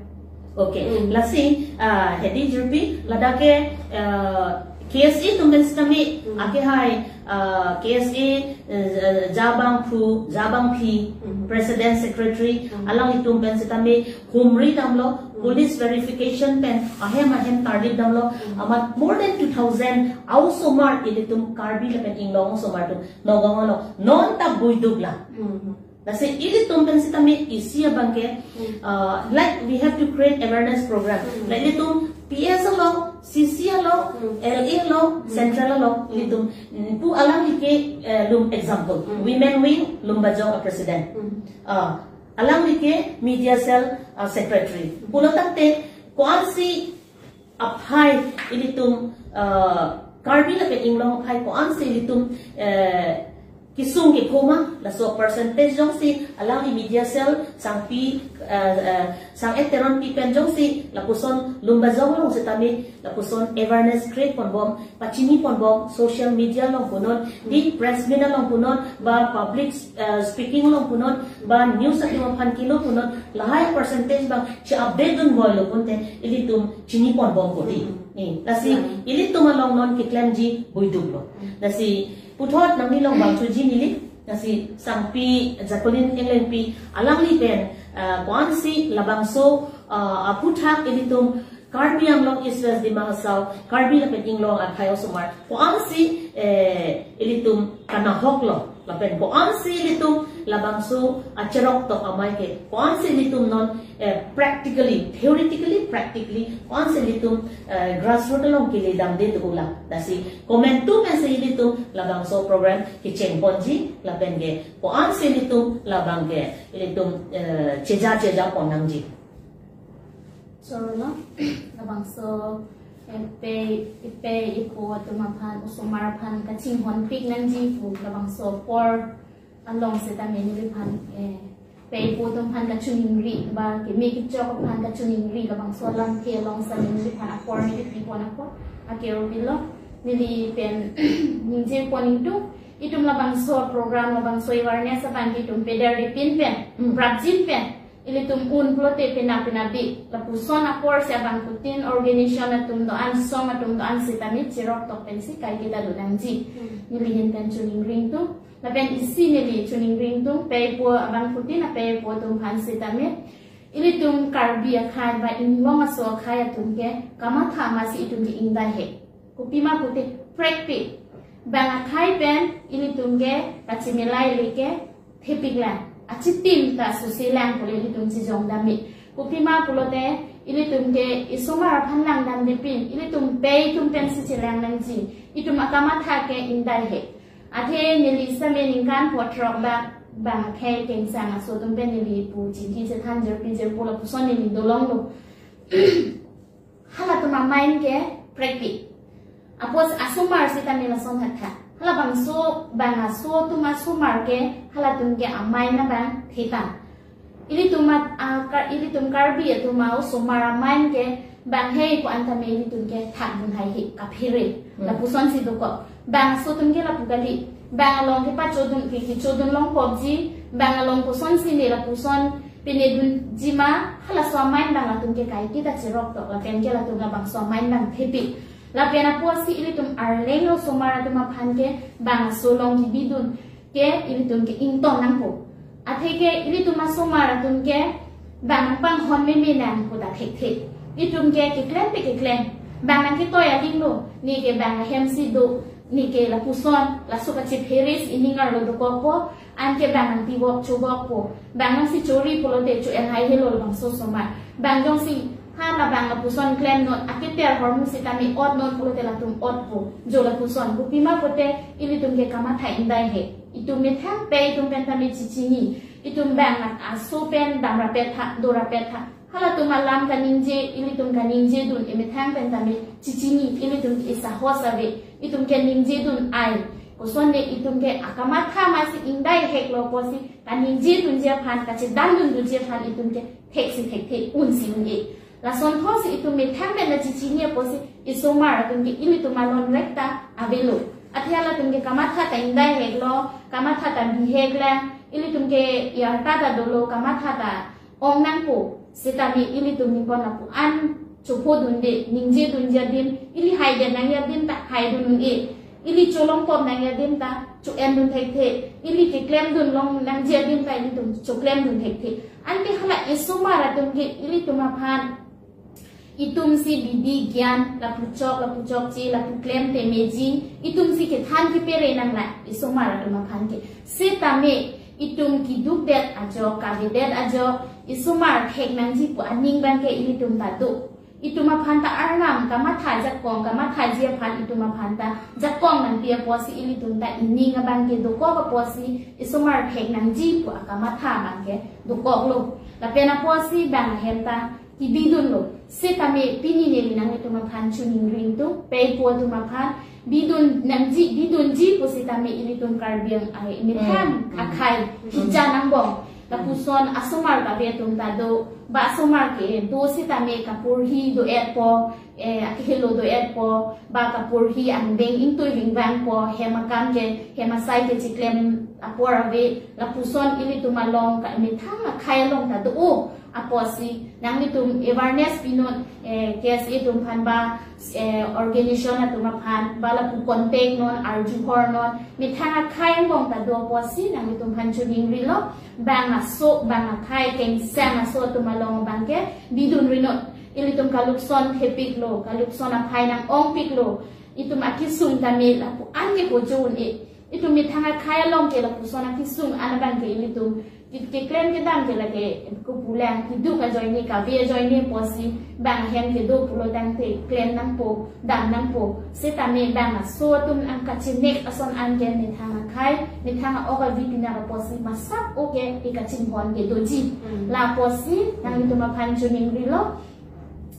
Okay. Hmm. Lasi, ah, hedi jirpi, ladak ke, ah, K S A atum pen setame, hmm, akehai, ah, K S A, eh, Jabang Phu, Jabang Phi, hmm, President Secretary, hmm, alanglitum pen setame humridamlo, hmm, police verification pen ahem ahem tarlipdamlo, hmm, amat more than two thousand a-osomar ilitum Karbi lapen inglong osomar atum Nagaon along non ta buiduk la. Hmm, hmm. Lasi ilitum pen setame isi abang ke, hmm, uh, like we have to create awareness program. Hmm. Like ilitum P S along, C C along, hmm, L A along, hmm, central along, hmm, ilitum, mm, pu alangli ke, eh, lum example. Hmm. Women wing, Lumbajong a-president. Hmm. Ah, alangli ke media cell, ah, secretary. Hmm. Pulo tangte, ko-ansi aphai ilitum, ah, Karbi lapen inglong aphai ko-ansi ilitum, eh, kesung kepho ma, laso percentage jongsi alangli media cell Sangpi, eh, eh, Sang-et Teronpi pen jongsi lapuson Lumbajong along setame lapuson awareness create ponbom, pachini ponbom, social media along punon, di press meet along punon, ba public, eh, speaking along punon, ba news atum aphan kilo punon, lahai percentage bang si update dun boy lo punte ilitum chini ponbom koti. Hmm. Ni, lasi Hmm. ilitum along non keklemji buiduk lo. Hmm. Lasi puthot nanglilong bang chuji neli, lasi Sangpi Jacqueline Englengpi alangli pen, ah, ko-ansi labangso, ah, aphuthak ilitum Karbi Anglong East West Dima Hasao, Karbi lapen Inglong akhei osomar, ko-ansi, eh, ilitum kanahok lo, lapen ko-ansi ilitum labangso acheroktok amei ke, ko-ansi ilitum non, eh, practically, theoretically, practically, ko-ansi ilitum, eh, grassroot along kele damde tu ula. Lasi komantu pensi ilitum labangso program kecheng ponji, lapen ke ko-ansi ilitum labang ke ilitum, eh, cheja cheja pon nangji. Choro lo, labangso, eh, pei, pei ipo atum aphan, osomar aphan kachinghonpik nangji pu labangso apor along setame neliphan, eh, pei ipo atum aphan kachiningri, ba keme kechok aphan kachiningri, labangso alamthe along setame neliphan apor neli pipon apot, akero pilo, neli pen ningje pon ingtung, itum labangso program, labangso awareness abang itum pedar dipin pen, Hmm. prapjin pen, ilitum un pulote pena pena bi, lapuson apor si abangphutin organization atum do-an, song atum do-an setame cheroktok pensi kaiketa do nangji. Hmm. Neli ahin pen chiningri ingtung, lapen isi neli chiningri ingtung, pei ipo abangphutin, pei ipo atum aphan setame, ilitum Karbi akhei ba Inglong aso akhei atum ke kamatha masi itum ke ingdai he. Kopima pute prekpik. Bang akhei pen ilitum ke kachimelai le ke thepik lang. Achitim ta susi lang pule ilitum chijong dam me. Kopima pulote ilitum ke isomar aphan langdam dipin, ilitum pei itum pensi chelang nangji. Itum akamatha ke ingdai he. Athe neli setame ningkan pho throk bak bang akhei kengsang aso atum pen neli pu chingki chethan jirpi jirpo lapuson neli dolong lo. Halatum amei ke prekpik. Apot asomar setame lason hatha. Halabangso bang aso atum asomar ke halatum ke amei na bang theta. Ilitum at, ah, Kar-, ilitum Karbi atum osomar amei ke bang hei ko-an tame ilitum ke thak dun hai he kaphere. Hmm. Lapusonsi dokok. Bang aso atum ke lapu kali. Bang along kepachodun ke, kechodun long popji. Bang along kosonsi ne lapuson penedunji ma, halaso amei bang latum ke kaiketa cheroktok, lapen ke latum labangso amei bang thepik. Lapen apotsi ilitum Arleng osomar atum aphan ke bang aso along kebidun ke ilitum ke ington nangpo. Athe ke ilitum asomar atum ke bang nangpanghon meme nangpo ta thekthe. Itum ke keklem pe keklem. Bang nangketoi aling lo, ne ke bang ahemsi do, ne ke lapuson, laso kachephere si ining arlo dokokpo, anke bang nangtivok chovokpo. Bang nangsi chori pulote cho-en hai helo labangso osomar. Bang jongsi ha labang lapuson klemnon, aketer ahormu setame otnon pulote latum otpo. Jo lapuson, kopima pute ilitum ke kamatha ingdai he. Itum methang pei itum pen tame chichini. Itum bang nang aso pen damrapet tha, dorapet tha. Halatum alam kaningje, ilitum kaningje dun, emethang pen tame chichini, ilitum ke isahos ave, itum ke ningje dun ai. Kosonne itum ke akamatha masi ingdai hek lo pusi, kaningje dunji aphan, kachedan dun dunji aphan itum ke theksi thekthe, unsi un-e. Lason thosi itum methang pen ta chichini pusi, isomar atum ke ilitum alon rek ta avelo. Athe halatum ke kamatha ta ingdai hek lo, kamatha ta bihek lang, ilitum ke yarta ta dolo, kamatha ta ong nangpo, setame ilitum ningpon lapu-an chopho dunde, ningje dunji adim, ili haidet nangji adim ta haidun un-e, ili cholong pop nangji adim ta cho-en dun thekthe, ili keklem dun long nangji adim ta ilitum choklem dun thekthe. Anke hala isomar atum ke ilitum aphan itumsi bidi gyan, lapu chok, lapu chokche, lapu klem te mejing, itumsi kethan kepere nanglang, isomar atum aphan ke. Setame itum kedukdet ajok, kavedet ajok, isomar thek nangji pu aning bang ke ilitum ta do. Itum aphan ta arnam kamatha jakong, kamathaji aphan itum aphan ta jakong nangpi apotsi ilitum ta ining abang ke dokok apotsi isomar thek nangji pu akamatha bang ke dokok lo. Lapen apotsi bang ahem ta kebidunlo. Setame pini neli nanglitum aphan choningri tung, pei po atum aphan bidun nangji, bidunji pu setame ilitum Karbi Anglong ai methang Mm. akhai Mm. hijan angbong. Lapuson asomar kave atum ta do, ba asomar kedo setame kaporhi do-etpo, eh, akehelo do-etpo, ba kaporhi angdeng ingtui vingvangpo, hem akam ke, hem asai ke chiklem apor ave, lapuson ilitum along ka methang akhai along ta do-o, apotsi nanglitum awareness pinon, eh, K S A atum aphan ba, eh, organization atum aphan, ba lapu contact non, arju hor non, methang akhai angbong ta do apotsi nanglitum aphan choningrilo, bang aso, bang akhai, kengsang aso atum along abang ke bidunri non. Ilitum kalukson thepiklo, kalukson aphai nang-ongpiklo. Itum akesung tame lapu-an ke hojo un-e. Itum methang akhai along ke lapuson akesung an abang ke ilitum ke, keklem kedam ke lake kopulang, keduk ajoine, kave ajoine apotsi bang ahem kedo pulo tangte klem nangpo, dam nangpo. Setame bang aso atum ang kachinek ason an ke methang akhai, methang a-ok avi pinak apotsi masap o ke ikachinghon ke doji. Mm. La apotsi nanglitum aphan choningrilo.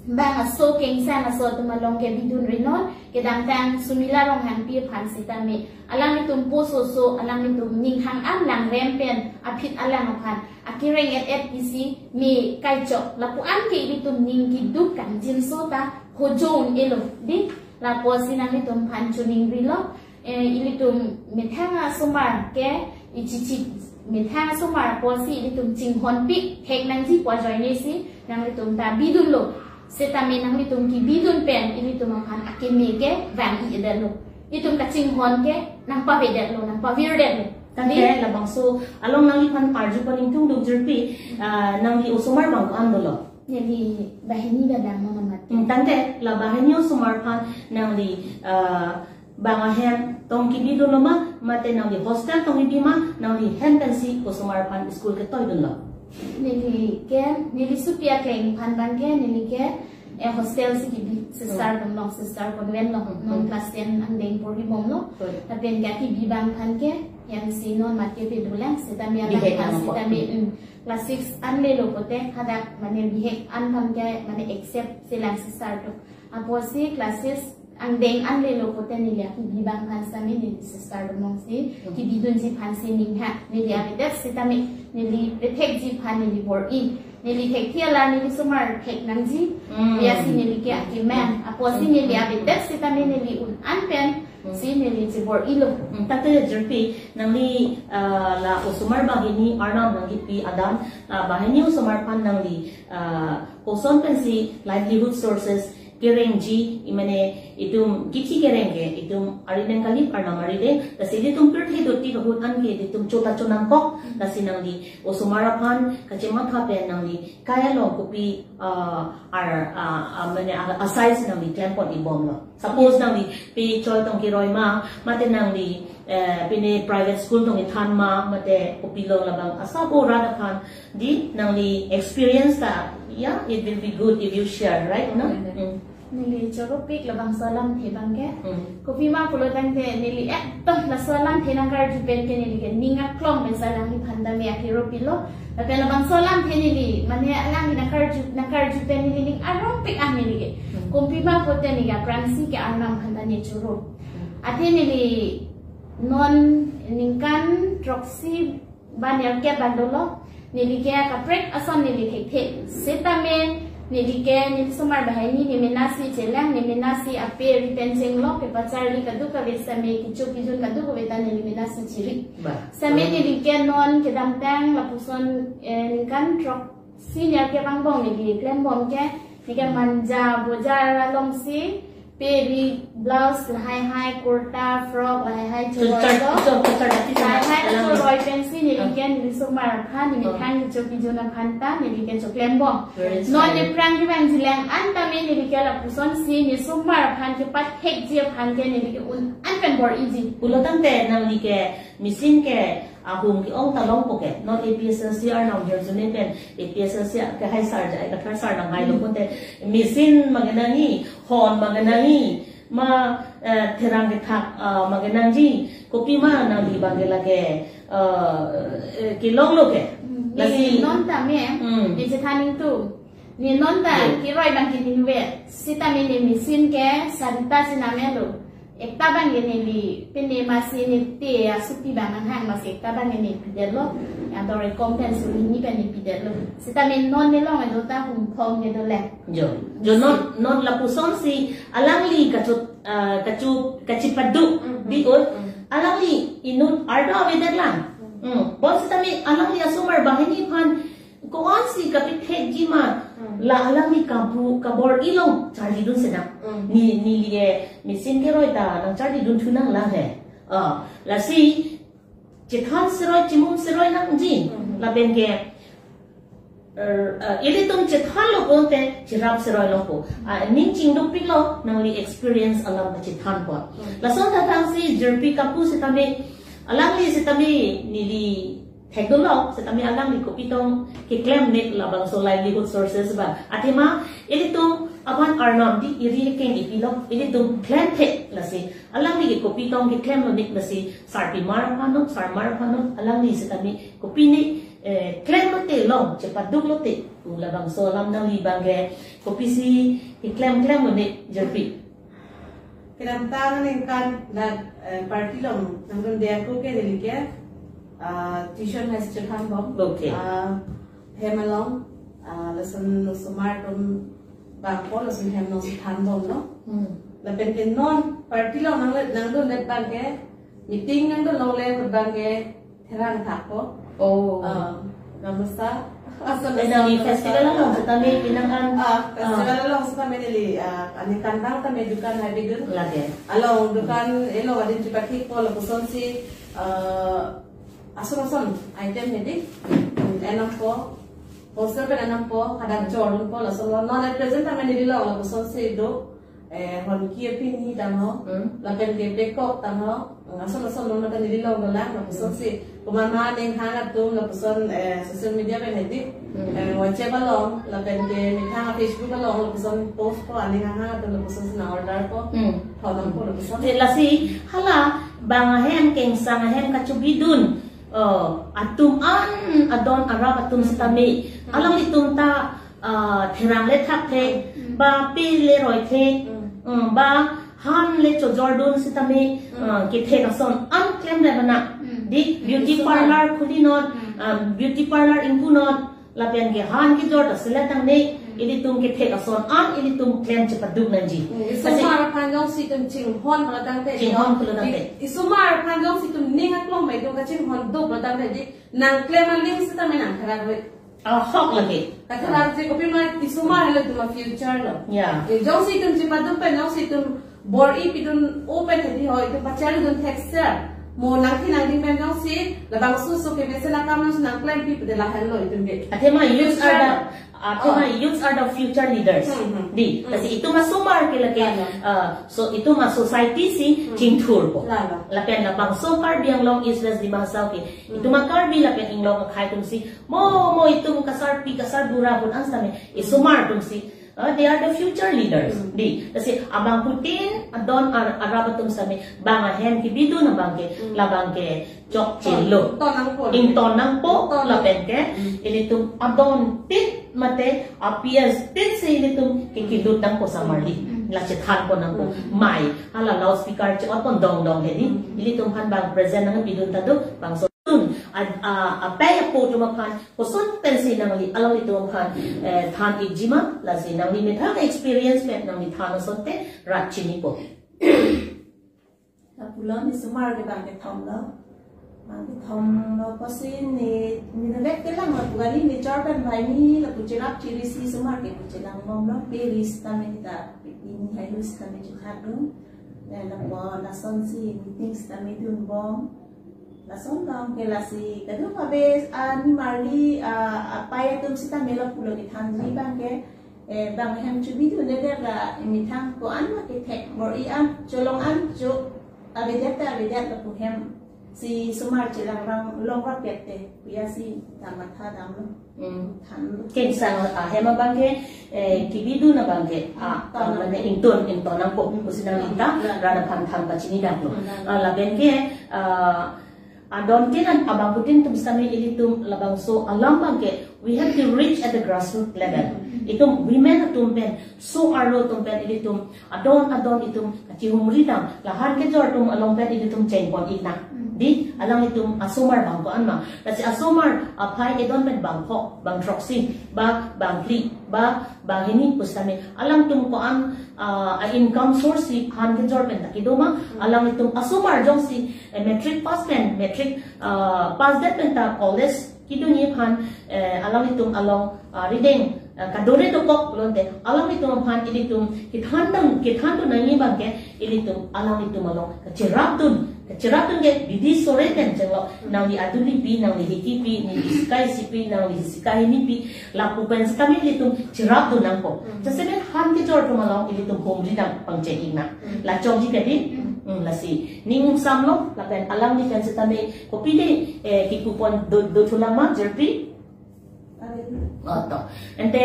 Bang aso kengsang aso atum along ke bidunri non, kedamtang Sumila Ronghangpi aphan setame, alanglitum pososo, alanglitum ninghang an langrem pen aphi alang aphan akereng et et isi me kaichok, lapu-an ke ilitum ning keduk kangjinso ta hojo un-elo, dei. La apotsi nanglitum aphan choningrilo, eh, ilitum methang asomar ke ichichi, methang asomar apotsi ilitum chinghonpik thek nangji pu ajoine si nanglitum ta bidunlo. Setame nanglitum kebidun pen ilitum aphan akeme ke vang-i-edetlo. Itum kachinghon ke nangpavedetlo, nangpavirdetlo. Tangte Dei. Labangso along nangliphan arju pon ingtung duk jirpi, ah, nangli osomar bang ko-an dolo? Neli banghini dadang non amat. Hmm, tangte la banghini osomar aphan nangli, ah, bang ahem tong kebi dolo ma, mate nangli hostel tong kebi ma, nangli hem pensi osomar aphan school ketoidunlo? Neli ke, neli sopi akleng aphan abang ke, neli ke, eh, hostel si kebi, sister Hmm. dom long, sister convent long, Hmm. non Hmm. class ten angdeng porhi bomlo. Good. Lapen ke kebi abang aphan ke, hem si non amat kepedolang, setame Bihek abang aphan nangkok. setame, hmm, class six an lelo pote, hadak mane bihek an aphan ke, mane accept selang sister atum. Apotsi class six angdeng an lelo pote neli akebi abang aphan setame neli sister dom long si, Hmm. kebidunji aphan si ning ha, neli avedet setame neli pethekji aphan neli bor-i. Neli thekthe alar neli osomar thek nangji, Hmm. ya si neli ke akemang. Apotsi Hmm. neli avedet setame neli un-an pen, Hmm. si neli chebor-ilo. Hmm, tangte jirpi, nangli, ah, la osomar banghini arnam nangkepi adan, ah, banghini osomar aphan nangli, ah, koson pensi livelihood sources kerengji, i mane itum kithi kereng ke, itum arideng kali, arnam arideng, lasi itum pirthe doti ahut an ke itum chota chonangkok, lasi nangli osomar aphan kachematha pen nangli kai along kopi, ah, ar, ah, ah, mane, ah, asai si nangli klem pon-i bomlo. Suppose nangli pe choi tong keroi ma, mate nangli, eh, pine private school tong kethan ma, mate kopilo labang asap o rat aphan, dei, nangli experience ta, yeah, it will be good if you share, right, no? Mm. Mm. Neli choropik labangso alamthe abang ke. Mm. Kopima pulo tangte neli ekdom laso alamthe nangkarju pen ke neli ke ning aklong pensi alangliphan tame akero pilo. Lapen labangso alamthe neli, mane alangli nangkarju, nangkarju pen neli ning aropik ah neli ke. Mm. Kopima pote neli ke aphrangsi ke arnam aphan ta ne choro. Mm. Athe neli non ningkan throksi ba nerkep an dolo, neli ke kaprek ason neli thekthe. Setame neli ke neli osomar banghini ne mena si chelang, ne mena si ape ri pen chenglok, kepacharli kadokave setame kecho kejun kadokave ta neli mena si chiri. Ba. Setame neli ke non kedamtang lapuson, eh, ningkan throksi nerkep angbong neli klem bom ke, neli ke manja bojar along si, pe ri blouse lahai hai, kurta, frock lahai hai Church, church, church, church, church, church, lahai hai church. Church pensi neli Ah. ke neli osomar aphan, neli Oh. thang kecho kejun aphan ta neli ke choklem bom. Very Non inspiring. Aphrang kevangji lang an tame neli ke lapuson si neli osomar aphan kepathekji aphan ke neli ke un-an pen bor-iji. Pulo tangte nangli ke machine ke ahum ke-ong ta longpo ke, non A P S L C arnam hirjume pen A P S L C ke hai sar jai, Kathar sar nanghailo Hmm. pote, machine ma kenangji, hon ma kenangji, ma, eh, therang kethak, ah, ma kenangji, kopima nangli abang ke lake, eh, eh, kelonglo ke. Hmm. Lasi Neli non tame, Hmm. neli chethan ingtung. Ne non ta Hmm. kiroi abang ke ne inutvet. Sitame ne machine ke sarita si namelo. Ekta abang ke neli pine masi ne te asuti abang nanghang, masi ekta abang ke ne pidetlo. Yang to recompense hini pen ne pidetlo. Sitame non ne long do ta hum phong ke dole. Jo. Jo non non lapuson si alangli kachu ah, kachu kachipaduk Mhm. di ul. Mhm. Alangli inut ardo avedet lang. Hmm. Bon sitame alangli asomar banghini aphan ko-an si kapithekji ma. Hmm. La alangli kabu kabor-i along charlidun sedang. Hmm. Ne neli ke machine kiroi ta nangcharlidun thu nanglang he. Ah, lasi chethan seroi chimum seroi nangji. Hmm. Lapen ke er, eh, ilitum chethanlo pulote cherap seroi longpo. Ah, ning chingduk pilo nangli experience alam kachethan po. Hmm. Lason thathang si jirpi kapu sitame alangli sitame neli thekdunlo sitame alangli kopi tong keklem nik labangso livelihood sources ba. Athema ilitum aphan arnam di iri keng ipilo, ilitum klem thek lasi alangli ke kopi tong keklemlo nik lasi sarpimar aphan non, sarmar aphan non, alangli sitame kopi nik eh, klem lote long, chepaduk lote. Labangso alam nangli abang ke kopisi keklem klemlo nik jirpi. Kedamtang aningkan la eh, party along nangdunde ako ke neli ke ah, tuition high school chethanbom. Okay. Ah, hem along ah, lason osomar atum bangpo, lason hem along si thanbomlo. Hmm. Lapen ke non party along nang nangdundet abang ke, meeting nangdun longle ahut abang ke therang thakpo. Oh. Ah, namusa. Asal Eh, nangli festival along sitame pinang an. Ah, festival along sitame neli ah, aningkan abang tame dukan habidun. Lake. Along dukan elo adin chepathikpo, lapuson si ah, ason ason item hedi. Enampo. Poster pen enampo, hadak jordunpo, lason lo non at present tame neli lo, lapuson si do eh, honki apini tangho, Hmm. lapen ke pekok tangho, ason ason lo mata neli lo dolang, lapuson si komat ma aning hang atum, lapuson eh, social media pen hedi, Hmm. eh, WhatsApp along, lapen ke methang Facebook along, lapuson post po aning hang hang atum, lapuson si nang order po, Hmm. thonam po lapuson. Te lasi hala bang ahem kengsang ahem kachubidun, eh, atum an adon arap atum sitame. Hmm. Alanglitum ta ah, therang le thak the, Hmm. ba pe le roi the, Hmm. um, ba han le chojordun sitame, Hmm. ah, kethek ason an klemdet bana. Hmm. Di beauty Isomar. Parlor khuli non, Hmm. ah, beauty parlor ingpu non, lapen ke han kejor ta selet nangne, Hmm. ilitum kethek ason an ilitum klem chepaduk nangji. Hmm, Lasi isomar aphan jongsi itum chinghon pulo tangte, Chinghon pulo tangte. I- isomar aphan jongsi itum ning aklong bai itum kachinghon duk pulo tangte di, nangklem aling sitame nangtherak ri. Ahok lake. Katherak ri kopi ma isomar helo itum a-future lo. Ya. Eh, jongsi itum chepaduk pen, jongsi itum bor-i pidun open hedi ho, itum pacharlidun thekser. Mo nangthi nangding pen jongsi labangso so kemesen akam jongsi nangklempi pulote lahenlo itum ke. Athema youths are the, Future. athema Oh. youths are the future leaders. Hmm, hmm. Di, Hmm. lasi itum asomar ke lake, Ano. ah, so itum a-society si Hmm. chingthurpo. Lalo. Lapen labangso Karbi Anglong East West Dima Hasao ke, Hmm. itum a-Karbi lapen inglong akhei atum si, mo, mo itum kasarpi, kasarbura ahut an sitame, isomar atum si, ah, they are the future leaders. Hmm. Di, lasi abangphutin adon ar-, arap atum sitame, bang ahem kebidun abang ke, Hmm. labang ke, chokchelo. Ton nangpo. Ington nangpo, Ton. lapen ke, Hmm. ilitum adon tit mate, a-P S tit si ilitum kekilut nangpo samarli. Hmm. La chethanpo nangpo. Hmm. Mai, hala loudspeaker che-otpon dong dong hedi. Hmm. Ilitum aphan bang present nangpidun ta do, bangso tun, a, a, apei apo atum aphan, koson pensi nangli, alanglitum aphan, eh, than ikji ma, lasi nangli methang experience pen nangli than asonte, rat chinipo. Lapulo ne isomar ke bang kethom lo. Bang kethom lo pusi ne, ne inutvet kelang lapu kali ne chor pen banghini lapu cherap chiri si isomar ke pu chelangbomlo, pe ri sitame ta, pini hai ri sitame chethakdun. Dan lapu lason si meeting sitame dunbom. Lason bang ke lasi kadokave, ah, nimarli, ah, apei atum sitame lapulo kethanji bang ke, eh, bang hem chubidundedet la methang ko-an ma kethek bor-i an, cholong an cho avedet ta avedet lapu hem si isomar chelangrang longrap pet te, puya si ta matha damlo. Hmm. Thanlo. Kengsang ahem abang ke, eh, kebidun abang ke, ah, Ton. Mane ington, ington nangpo, pusi nangli ta, Hmm. rat aphan than pachini damlo. Hmm. Ah, lapen ke, ah, Adontin an abangphutin atum sitame ilitum labangso alam abangke we have to reach at the grassroots level. Itum women atum pen, so-arlo atum pen ilitum adon adon itum kachihumri dam, la han kejor atum along pen ilitum chengpon-ik nang. Di, alanglitum asomar bang ko-an ma. Lasi asomar aphai edon pen bang ko, bang throksi, ba bang phli, ba bang hini pusitame alangtum ko-an, ah, a income source si han kejor pen ta kedo ma. Alanglitum asomar jongsi, eh, matric pass pen, matric, ah, pass det pen ta college kedunji aphan, eh, alanglitum along, ah, rideng, ah, kadore dokok pulote alanglitum aphan ilitum kethan dam, kethan dun nangji abangke ilitum alanglitum along kacherapdun, kacherapdun ke bidi sore pen chenglo, nangli aduli pi, nangli hiki pi, neli sikai isi pi, nangli sikai hini pi, lapu pen sitame ilitum cherapdun nangpo. Jasemet han kejor atum along ilitum humri nang, pangcheng-ik nang. Lachongji kadi. Hmm, lasi ning ingsamlo, lapen alangli pen sitame kopine, eh, kipupon do, dothulang ma, jirpi? Ato. Ante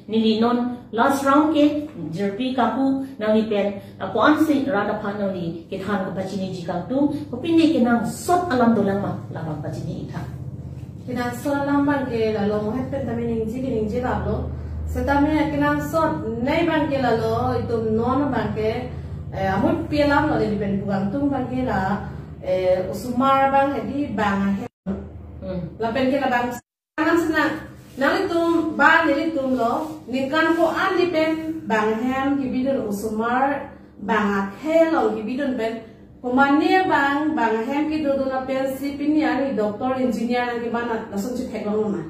neli non last round ke, jirpi kapu, nangli pen, ah, ko-ansi rat aphan nangli kethan kapachiniji kangtung, kopine kenangsot alam dolang ma, labang pachini-ik tha. Kenangsot alam abangke lalo, mohet pen tame ningje ke ningje laplo. Setame kenangsot nei abangke lalo, itum non abangke, eh, amut pi alamlo, neli pen pu kangtung abangke la, eh, osomar abang hedi bang ahem. Hmm. Lapen ke labang nang sena, nanglitum, ba nelitum lo, ningkan ko-an ni pen bang ahem kebidun, osomar bang akhei along kebidun pen, komane bang, bang ahem kedodun lapen si pini ani doctor, engineer nangkeman, lason chetheklong ma?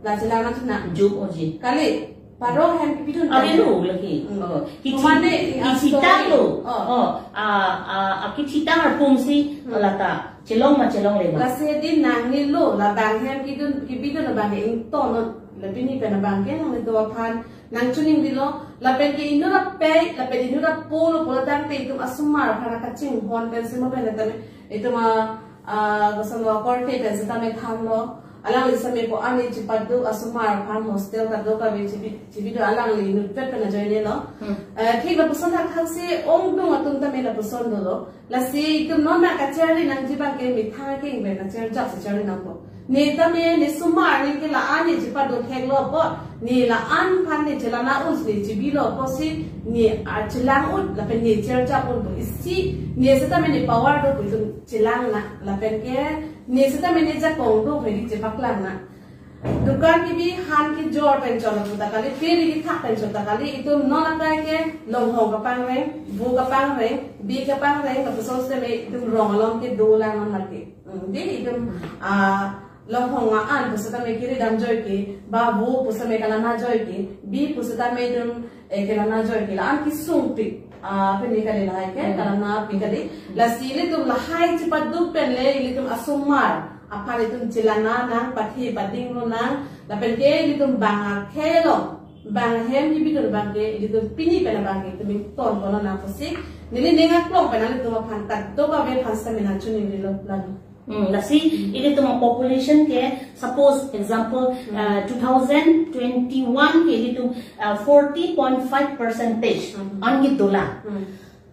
La chelang nang sena. Jum oji. Kali, paro ahem kebidun pen. Avelo lagi. Hmm. Oh. Kichi-, komane, ah, kisitang story lo. Oh. Oh, ah, ah, ah, kisitang arpum si, hmm, lata chelong ma chelongle ma. Lasi di nangnelo, la bang ahem kedun, kebidun abangke ingtonnon, la pini pen abangke nangnelo aphan nangchiningrilo, lapen ke inut apei, lapen inut apo lo pulo tangte itum asomar aphan kachinghon pen simo pen tame, itum a, a, kosonlo, korte pen sitame thanlo, alangli sitame ko-an ni chepaduk, asomar aphan hostel kadokave chebi-, chebidun, alangli inutvet pen ajoinelo. Hmm. Eh, thik lapuson thakthak si ongdung atum tame lapuson dolo. Lasi itum non nangkacharli nangji abangke methang akeng pen kacharjap si charli nangpo. Ne tame ne somar, ne ke la-an ne chepaduk theklo apot, ne la-an aphan ne chelang un, ne chebilo apotsi ne archelang un lapen ne charjap unpo. Isi ne setame ne power do pu itum chelang nang, lapen ke ne setame ne jakong do pu hedi chepaklang nang. Dukan kebi, han kejor pen cholo puta kali, peri kethak pen cholo ta kali, itum non akai ke longhong kapangreng, vo kapangreng, bi kapangreng, lapuson sitame itum rong along ke dolang non mati. Hmm, di itum, ah, longhong a-an pusitame kiri dam joike, ba vo pusitame kelana joike, bi pusitame itum, eh, kelana joike, la-an kesung pik, ah, pini kali lahai ke, hmm, kelana pik kali. Hmm. Lasi ilitum lahai chepaduk pen le, ilitum asomar aphan itum chelana nang, pathe padinglo nang, lapen ke ilitum bang akhei along, bang ahem kebidun abangke, ilitum pini pen abangke itum ingtonponnon nang pusi neli ning aklong pen nanglitum aphan kadokave aphan sitame nangchiningrilo lalo. Hmm, lasi ilitum a population ke, suppose example, hmm, uh, two thousand twenty-one ke ilitum, uh, forty point five percentage, hmm, an kedolang. Hmm.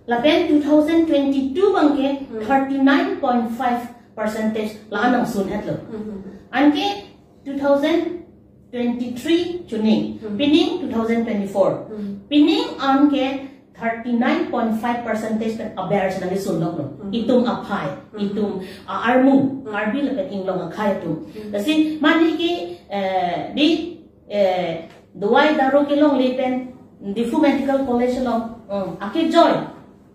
Lapen two thousand twenty-two abangke, hmm, thirty-nine point five percentage la-an nangsun-etlo. Hmm. Anke two thousand twenty-three chuning, hmm, pining two thousand twenty-four. Hmm. Pining anke thirty-nine point five percentage pen aber si nangkesun loklo. Hmm. Itum aphai, hmm, itum, ah, armu, hmm, Karbi lapen inglong akhei atum. Hmm. Lasi mane ke, eh, di, eh, dawai daro kelongle pen Diphu Medical College along, hmm, akejoi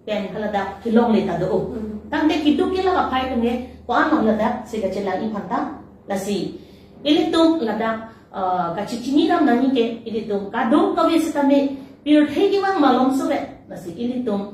pen haladak kelongle ta do. Hmm. Tangte keduk kelak aphai atum ke ko-an along ladak si kachelang-ik aphan ta. Lasi ilitum ladak, ah, kachechini dam nangji ke ilitum kadokave sitame pirthe kevang malom sore. Lasi ilitum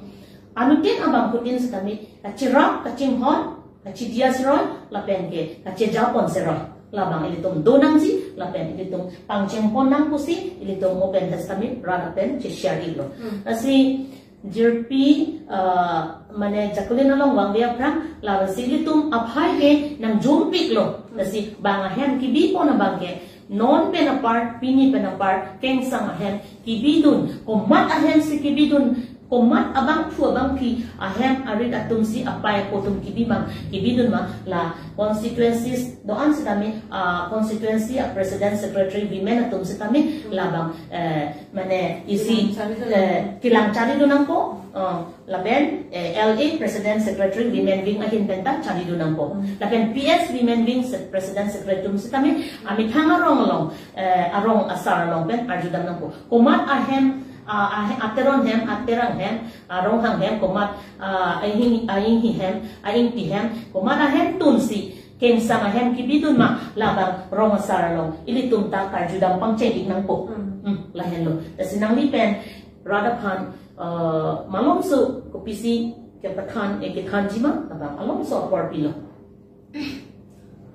anuttin abangphutin sitame kacherap, kachinghon, kachedia seroi, lapen ke kachejapon seroi. Labang ilitum do nangji, lapen ilitum pangchengpon nang pusi ilitum mo pen sitame rat apen che-share-iklo. Hmm. Lasi jirpi, ah, mane Jacqueline along vangve aphrang, lasi ilitum aphai ke nangjumpiklo. Hmm. Lasi bang ahem kebipon abangke non pen apar, pini pen apar, kengsang ahem kebidun, komat ahem si kebidun, komat abangphu abangphi ahem arit atum si apei apo atum kebi abang kebidun ma la constituencies do-an sitame, ah, constituency a president secretary women atum sitame labang, eh, mane isi, kelang charlidun, eh, kelang charlidun nangpo, oh, lapen, eh, L A president secretary women wing ahin penta charlidun nangpo. Hmm. Lapen P S women wing se-, president secretary atum sitame amethang arong along, eh, arong asar along pen arjudam nangpo. Komat ahem, ah, ahe-, ateron hem, aterang hem, aronghang hem, komat, ah, aing, ainghi hem, aingpi hem, komat ahem atum si kengsang ahem kebidun ma labang rong asar along ilitum ta karjudam pangcheng-ik nangpo. Hmm. Hmm, lahenlo. Lasi nangli pen rat aphan, ah, malomso kopisi kepathan, eh, kethanji ma, labang malomso apor pilo.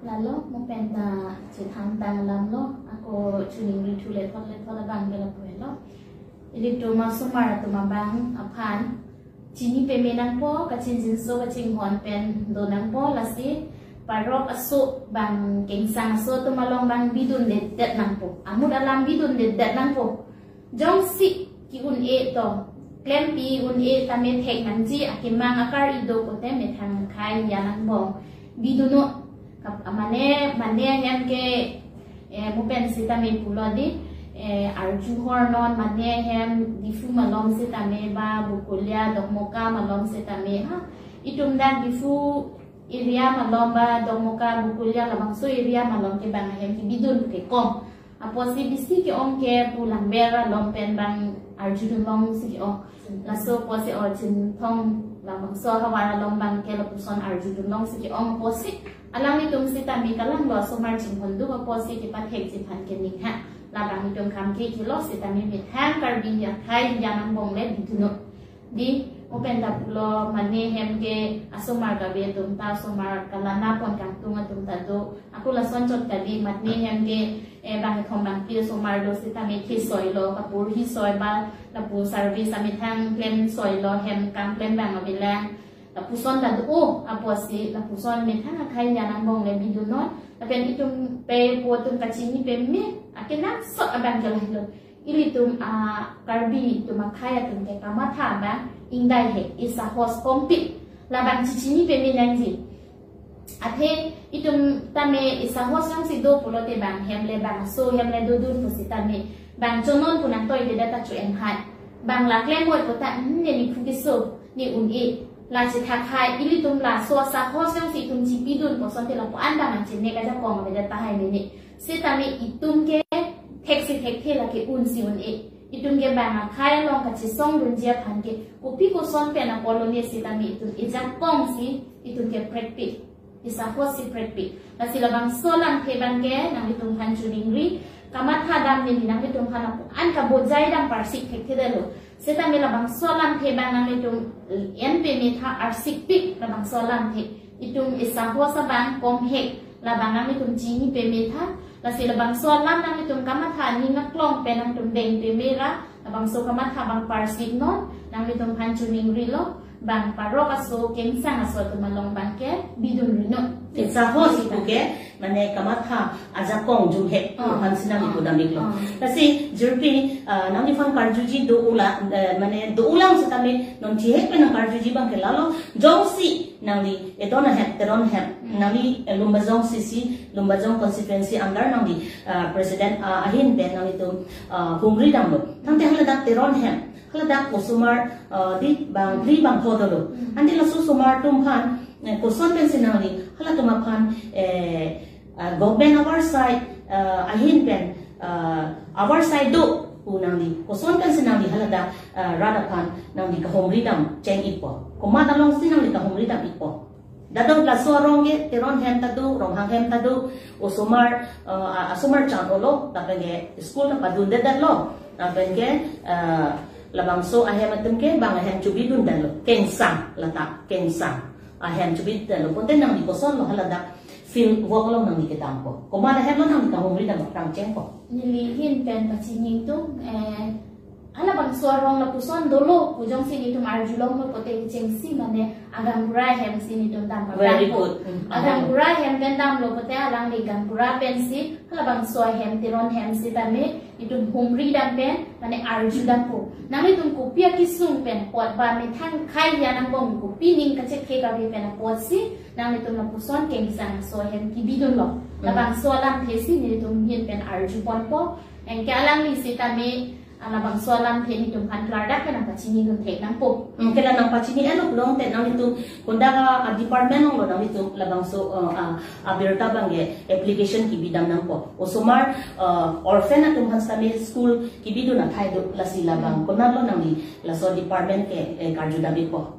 Lalo, mo penta chethantang alamlo, ako choningri thu lethot lethot abang ke lapu-etlo. Ilitum asomar atum abang aphan chini peme nangpo, kachingjinso kachinghon pen do nangpo, lasi parok aso abang kengsang aso atum along abang bidundedet nangpo. Amut alam bidundedet nangpo. Jongsi ke-un-e to, klempi un-e tame thek nangji, akemang akar-i do pote methang akhei ya nangbong bidunnon. Kap-, mane, mane ahem ke, eh, mo pen sitame pulo di, eh, arju hor non, mane ahem Diphu malom sitame ba Bokolia, Dokmoka malom sitame, ha. Itum dak Diphu area malom ba Dokmoka, Bokolia, labangso area malom ke bang ahem kebidun ke kom. Apotsi bisi ke-ong ke pu Langber along pen bang arjudun longsi ke-ong. Laso apotsi o Chinthong labangso ahavar along abang ke lapuson arjudun longsi ke-ong apotsi alanglitum sitame kalanglo asomar chinghon do apotsi kepathekji aphan ke ning ha. Labang itum kam ke kilo sitame methang Karbi akhei ya nangbong le bidunnon. Di, mo penta pulo, mane ahem ke asomar kave atum ta, asomar kalana pon kangtung atum ta do. Ako lason chot kali, mane ahem ke, eh, bang kethom bangphli asomar do sitame kesoilo, kapur hi soi ba, lapu service amethang klem soilo, hem kam klem abang avelang. Lapuson ta do, o, apotsi, lapuson methang akhei ya nangbong le bidunnon. Lapen itum pei po atum kachini peme, akenangsot abang ke lahelo. Ilitum a Karbi atum akhei atum ke kamatha abang ingdai he, isahos kompik. Labang chichini peme nangji. Athe itum tame isahos jongsi do pulote bang hem le bangso hem le dodun pusitame bang chonon pu nangtoivedet ta cho-en hai. Bang la klem oi puta, hmm, ne Diphu keso, ne un-e. La chethak hai, ilitum laso asahos jongsi itum chipidun kosonte lapu-an bang nangchinine kajakong avedet tahai mene. Setame itum ke theksi thekthe lake unsi un-e. Itum ke bang akhei along kachesongdunji aphan ke kopi koson pen apor lone setame itum ejakongsi itum ke prekpik. Isahos si prekpik. Lasi labangso alamthe abang ke nanglitum aphan choningri. Kamatha dam neli nanglitum aphan lapu-an kabojai dam parsik thekthedetlo. Setame labangso alamthe abang nanglitum en pemetha arsikpik labangso alamthe. Itum isahos abang komhek, labang nanglitum chini pemetha, lasi labangso alam nanglitum kamatha ning aklong pen nangtum deng pemera, labangso kamatha abang parsiknon, nanglitum aphan choningrilo, bang parok aso, kengsang aso atum along abang ke bidunrinon. Isahos ipu ke, mane kamatha ajakong jumhek, oh, aphan si nangli, oh, pudam-iklo. Oh. Lasi jirpi, ah, nangliphan karjuji do-ola, eh, mane do-olang setame non chihek pen nangkarjuji abang ke lalo, jongsi nangli edon ahem, teron ahem, hmm, nangli, eh, Lumbajong C C, Lumbajong constituency under nangli, ah, president, ah, ahin pen nanglitum, ah, humri damlo. Tangte haladak teron ahem, haladak osomar, ah, di bang, hmm, phli bangpho dolo. Hmm. Ante laso osomar atum aphan, eh, koson pensi nangli halatum aphan, eh, ah, government our side, ah, ahin pen, ah, our side do pu nangli, koson pensi nangli haladak, ah, rat aphan nangli kahumri dam cheng-ikpo? Komat alongsi nangli kahumri dam-ikpo? Dadok laso arong ke teron ahem ta do, ronghang ahem ta do, osomar, ah, asomar chan-olo, lapen ke school ta padundedetlo, lapen ke, ah, labangso ahem atum ke bang ahem chobidundetlo, kengsang lata, kengsang ahem chobidundetlo, pote nangli kosonlo haladak field work along nangli kedampo? Komat ahem lo nangli kahumri dam aphrang chengpo? Neli ahin pen pachini ingtung, eh, Halabangso arong lapuson dolo pu jongsi netum arjulonglo pote kechengsi mane agaonbura ahem si netum dam Very paprang po. Good. Mm. Agaonbura ahem pen damlo pote alangli gaonbura pensi halabangso ahem Teron ahem sitame netum humri dam pen mane arju dampo. Nanglitum kopi akesung pen apot ba methang khei ya nangbong kopi ning kachekhe kave pen apotsi nanglitum lapuson kengsang so ahem kebidunlo. Mm. Labangso alamthe si netum ahin pen arjuponpo. Anke alangli sitame labangso alamthe netum aphan klardak ke nangpachinidun thek nangpo. Mm, ke la nangpachini-etlo pulote nanglitum konat a, a department alonglo nanglitum labangso, uh, a, abirta abang ke application kebi dam nangpo. Osomar, uh, orphan atum aphan sitame school kebidun athai do, lasi labang Mm. konatlo nangli laso department ke, eh, karju dam-ikpo.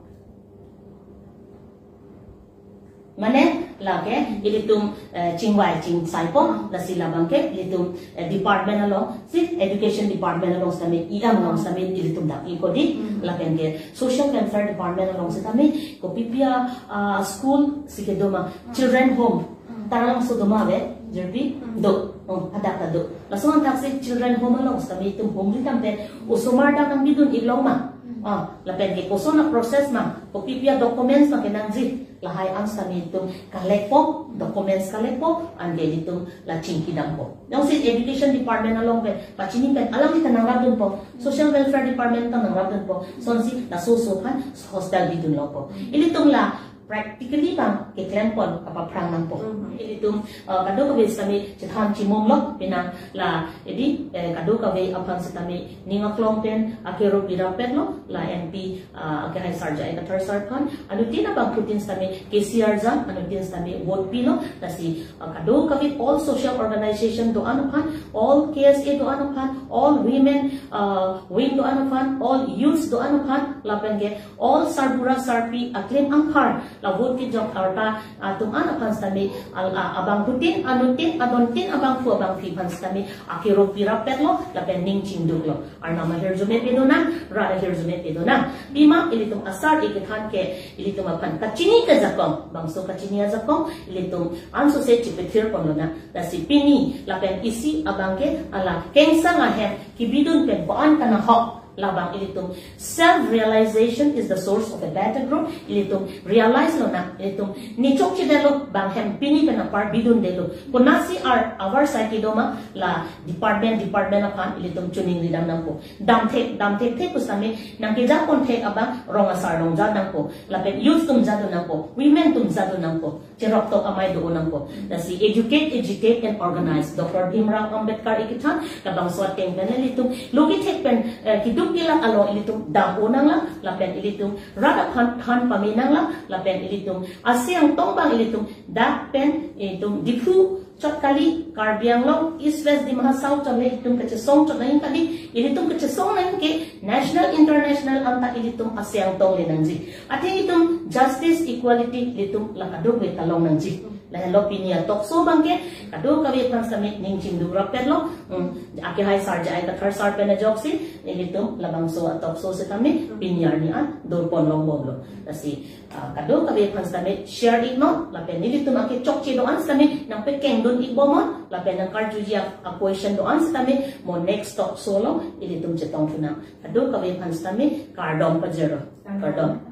Mane lake ilitum, eh, chingvai chingsaipo, lasi labang ke ilitum, eh, department along, si education department along sitame, E M along sitame ilitum dak-ikpo dei, Mm. lapen ke social welfare department along sitame kopipi a, ah, school si kedo ma, Mm. children home, Mm. tarang so do ma ave, jirpi, Mm. do, oh, hadak ta do. Lason thaksi children home along sitame itum humri dam pen osomar dak nangbidun-iklo ma. Mm. Ah, lapen ke koson a process ma, kopipi a documents ma kenangji, lahai an sitame itum collect-po, documents collect-po, anke itum la chingki dampo. Jongsi education department along pen, pachini pen, alangli ta nangrapdunpo, social welfare department ta nangrapdunpo, lasonsi laso oso aphan hostel bidunlo po. Ilitum la practically abang keklempon kapaphrang nangpo. Mhm. Ilitum, uh, kadokave sitame chethan chimumlo, penang la, edi, eh, kadokave aphan sitame ning aklong pen akerop birapetlo, la M P, uh, akehai Sar J I Kathar sar aphan, anuttin abangphutin sitame K C R jam, anuttin sitame vote pilo, lasi, uh, kadokave all social organization do-an aphan, all K S A do-an aphan, all women, uh, wing do-an aphan, all youths do-an aphan, lapen ke all sarbura sarpi aklem anghar, la vote kejok arta atum an aphan sitame, al-, a-, abangphutin, anuttin, adontin, abangphu, abangphi aphan sitame akerop birapetlo, lapen ning chingduklo. Arnam ahirjume pedonang, rat ahirjume pedonang. Pima ilitum asar ikethan ke, ilitum aphan kachini ke ajakong, bangso kachini ajakong, ilitum ansose chepethirponlonang. Lasi pini, lapen isi abang ke, ala kengsang ahem, kebidun pen ko-an kanahok, labang ilitum self realization is the source of a better growth. Ilitum realize lonang, ilitum ne chokchedetlo, bang hem pini pen apar bidundetlo. Konatsi ar avar sai kedo ma, la department, department aphan ilitum chiningri dam nangpo. Dam thek, dam thekthe pusitame nangkejakpon thek abang rong asar along ja nangpo. Lapen youth atum jadun nangpo, women atum jadun nangpo. Cheroktok amei do-o nangpo. Lasi educate, agitate and organize. Doctor Bhimrao Ambedkar ikethan, labangso ateng pen ilitum, lo kethek pen, eh, keduk kelak along ilitum dam-o nanglang, lapen ilitum rat aphan than pame nanglang, lapen ilitum aseng tong abang ilitum dak pen ilitum Diphu chot kali, Karbi Anglong, East West Dima Hasao chot le ilitum kachesong chot nangji kali, ilitum kachesong nangji ke national, international anta ilitum aseng tongle nangji. Athe itum justice, equality ilitum la kadokave ta long nangji. Lahelo pini a-talk show abang ke kadokave aphan sitame ning chingduk rapetlo. Hmm, akehai Sar J I Kathar sar pen ajoksi ilitum labangso a-talk show sitame pini arni an doponlongbomlo. Lasi, ah, kadokave aphan sitame share-iknon, lapen nelitum akechokche do-an sitame nangpekengdun-ik bomnon, lapen nangkarjuji a-question do-an sitame mo next talk show along ilitum chetongthunang. Kadokave aphan sitame kardom pajirlo. Kardom.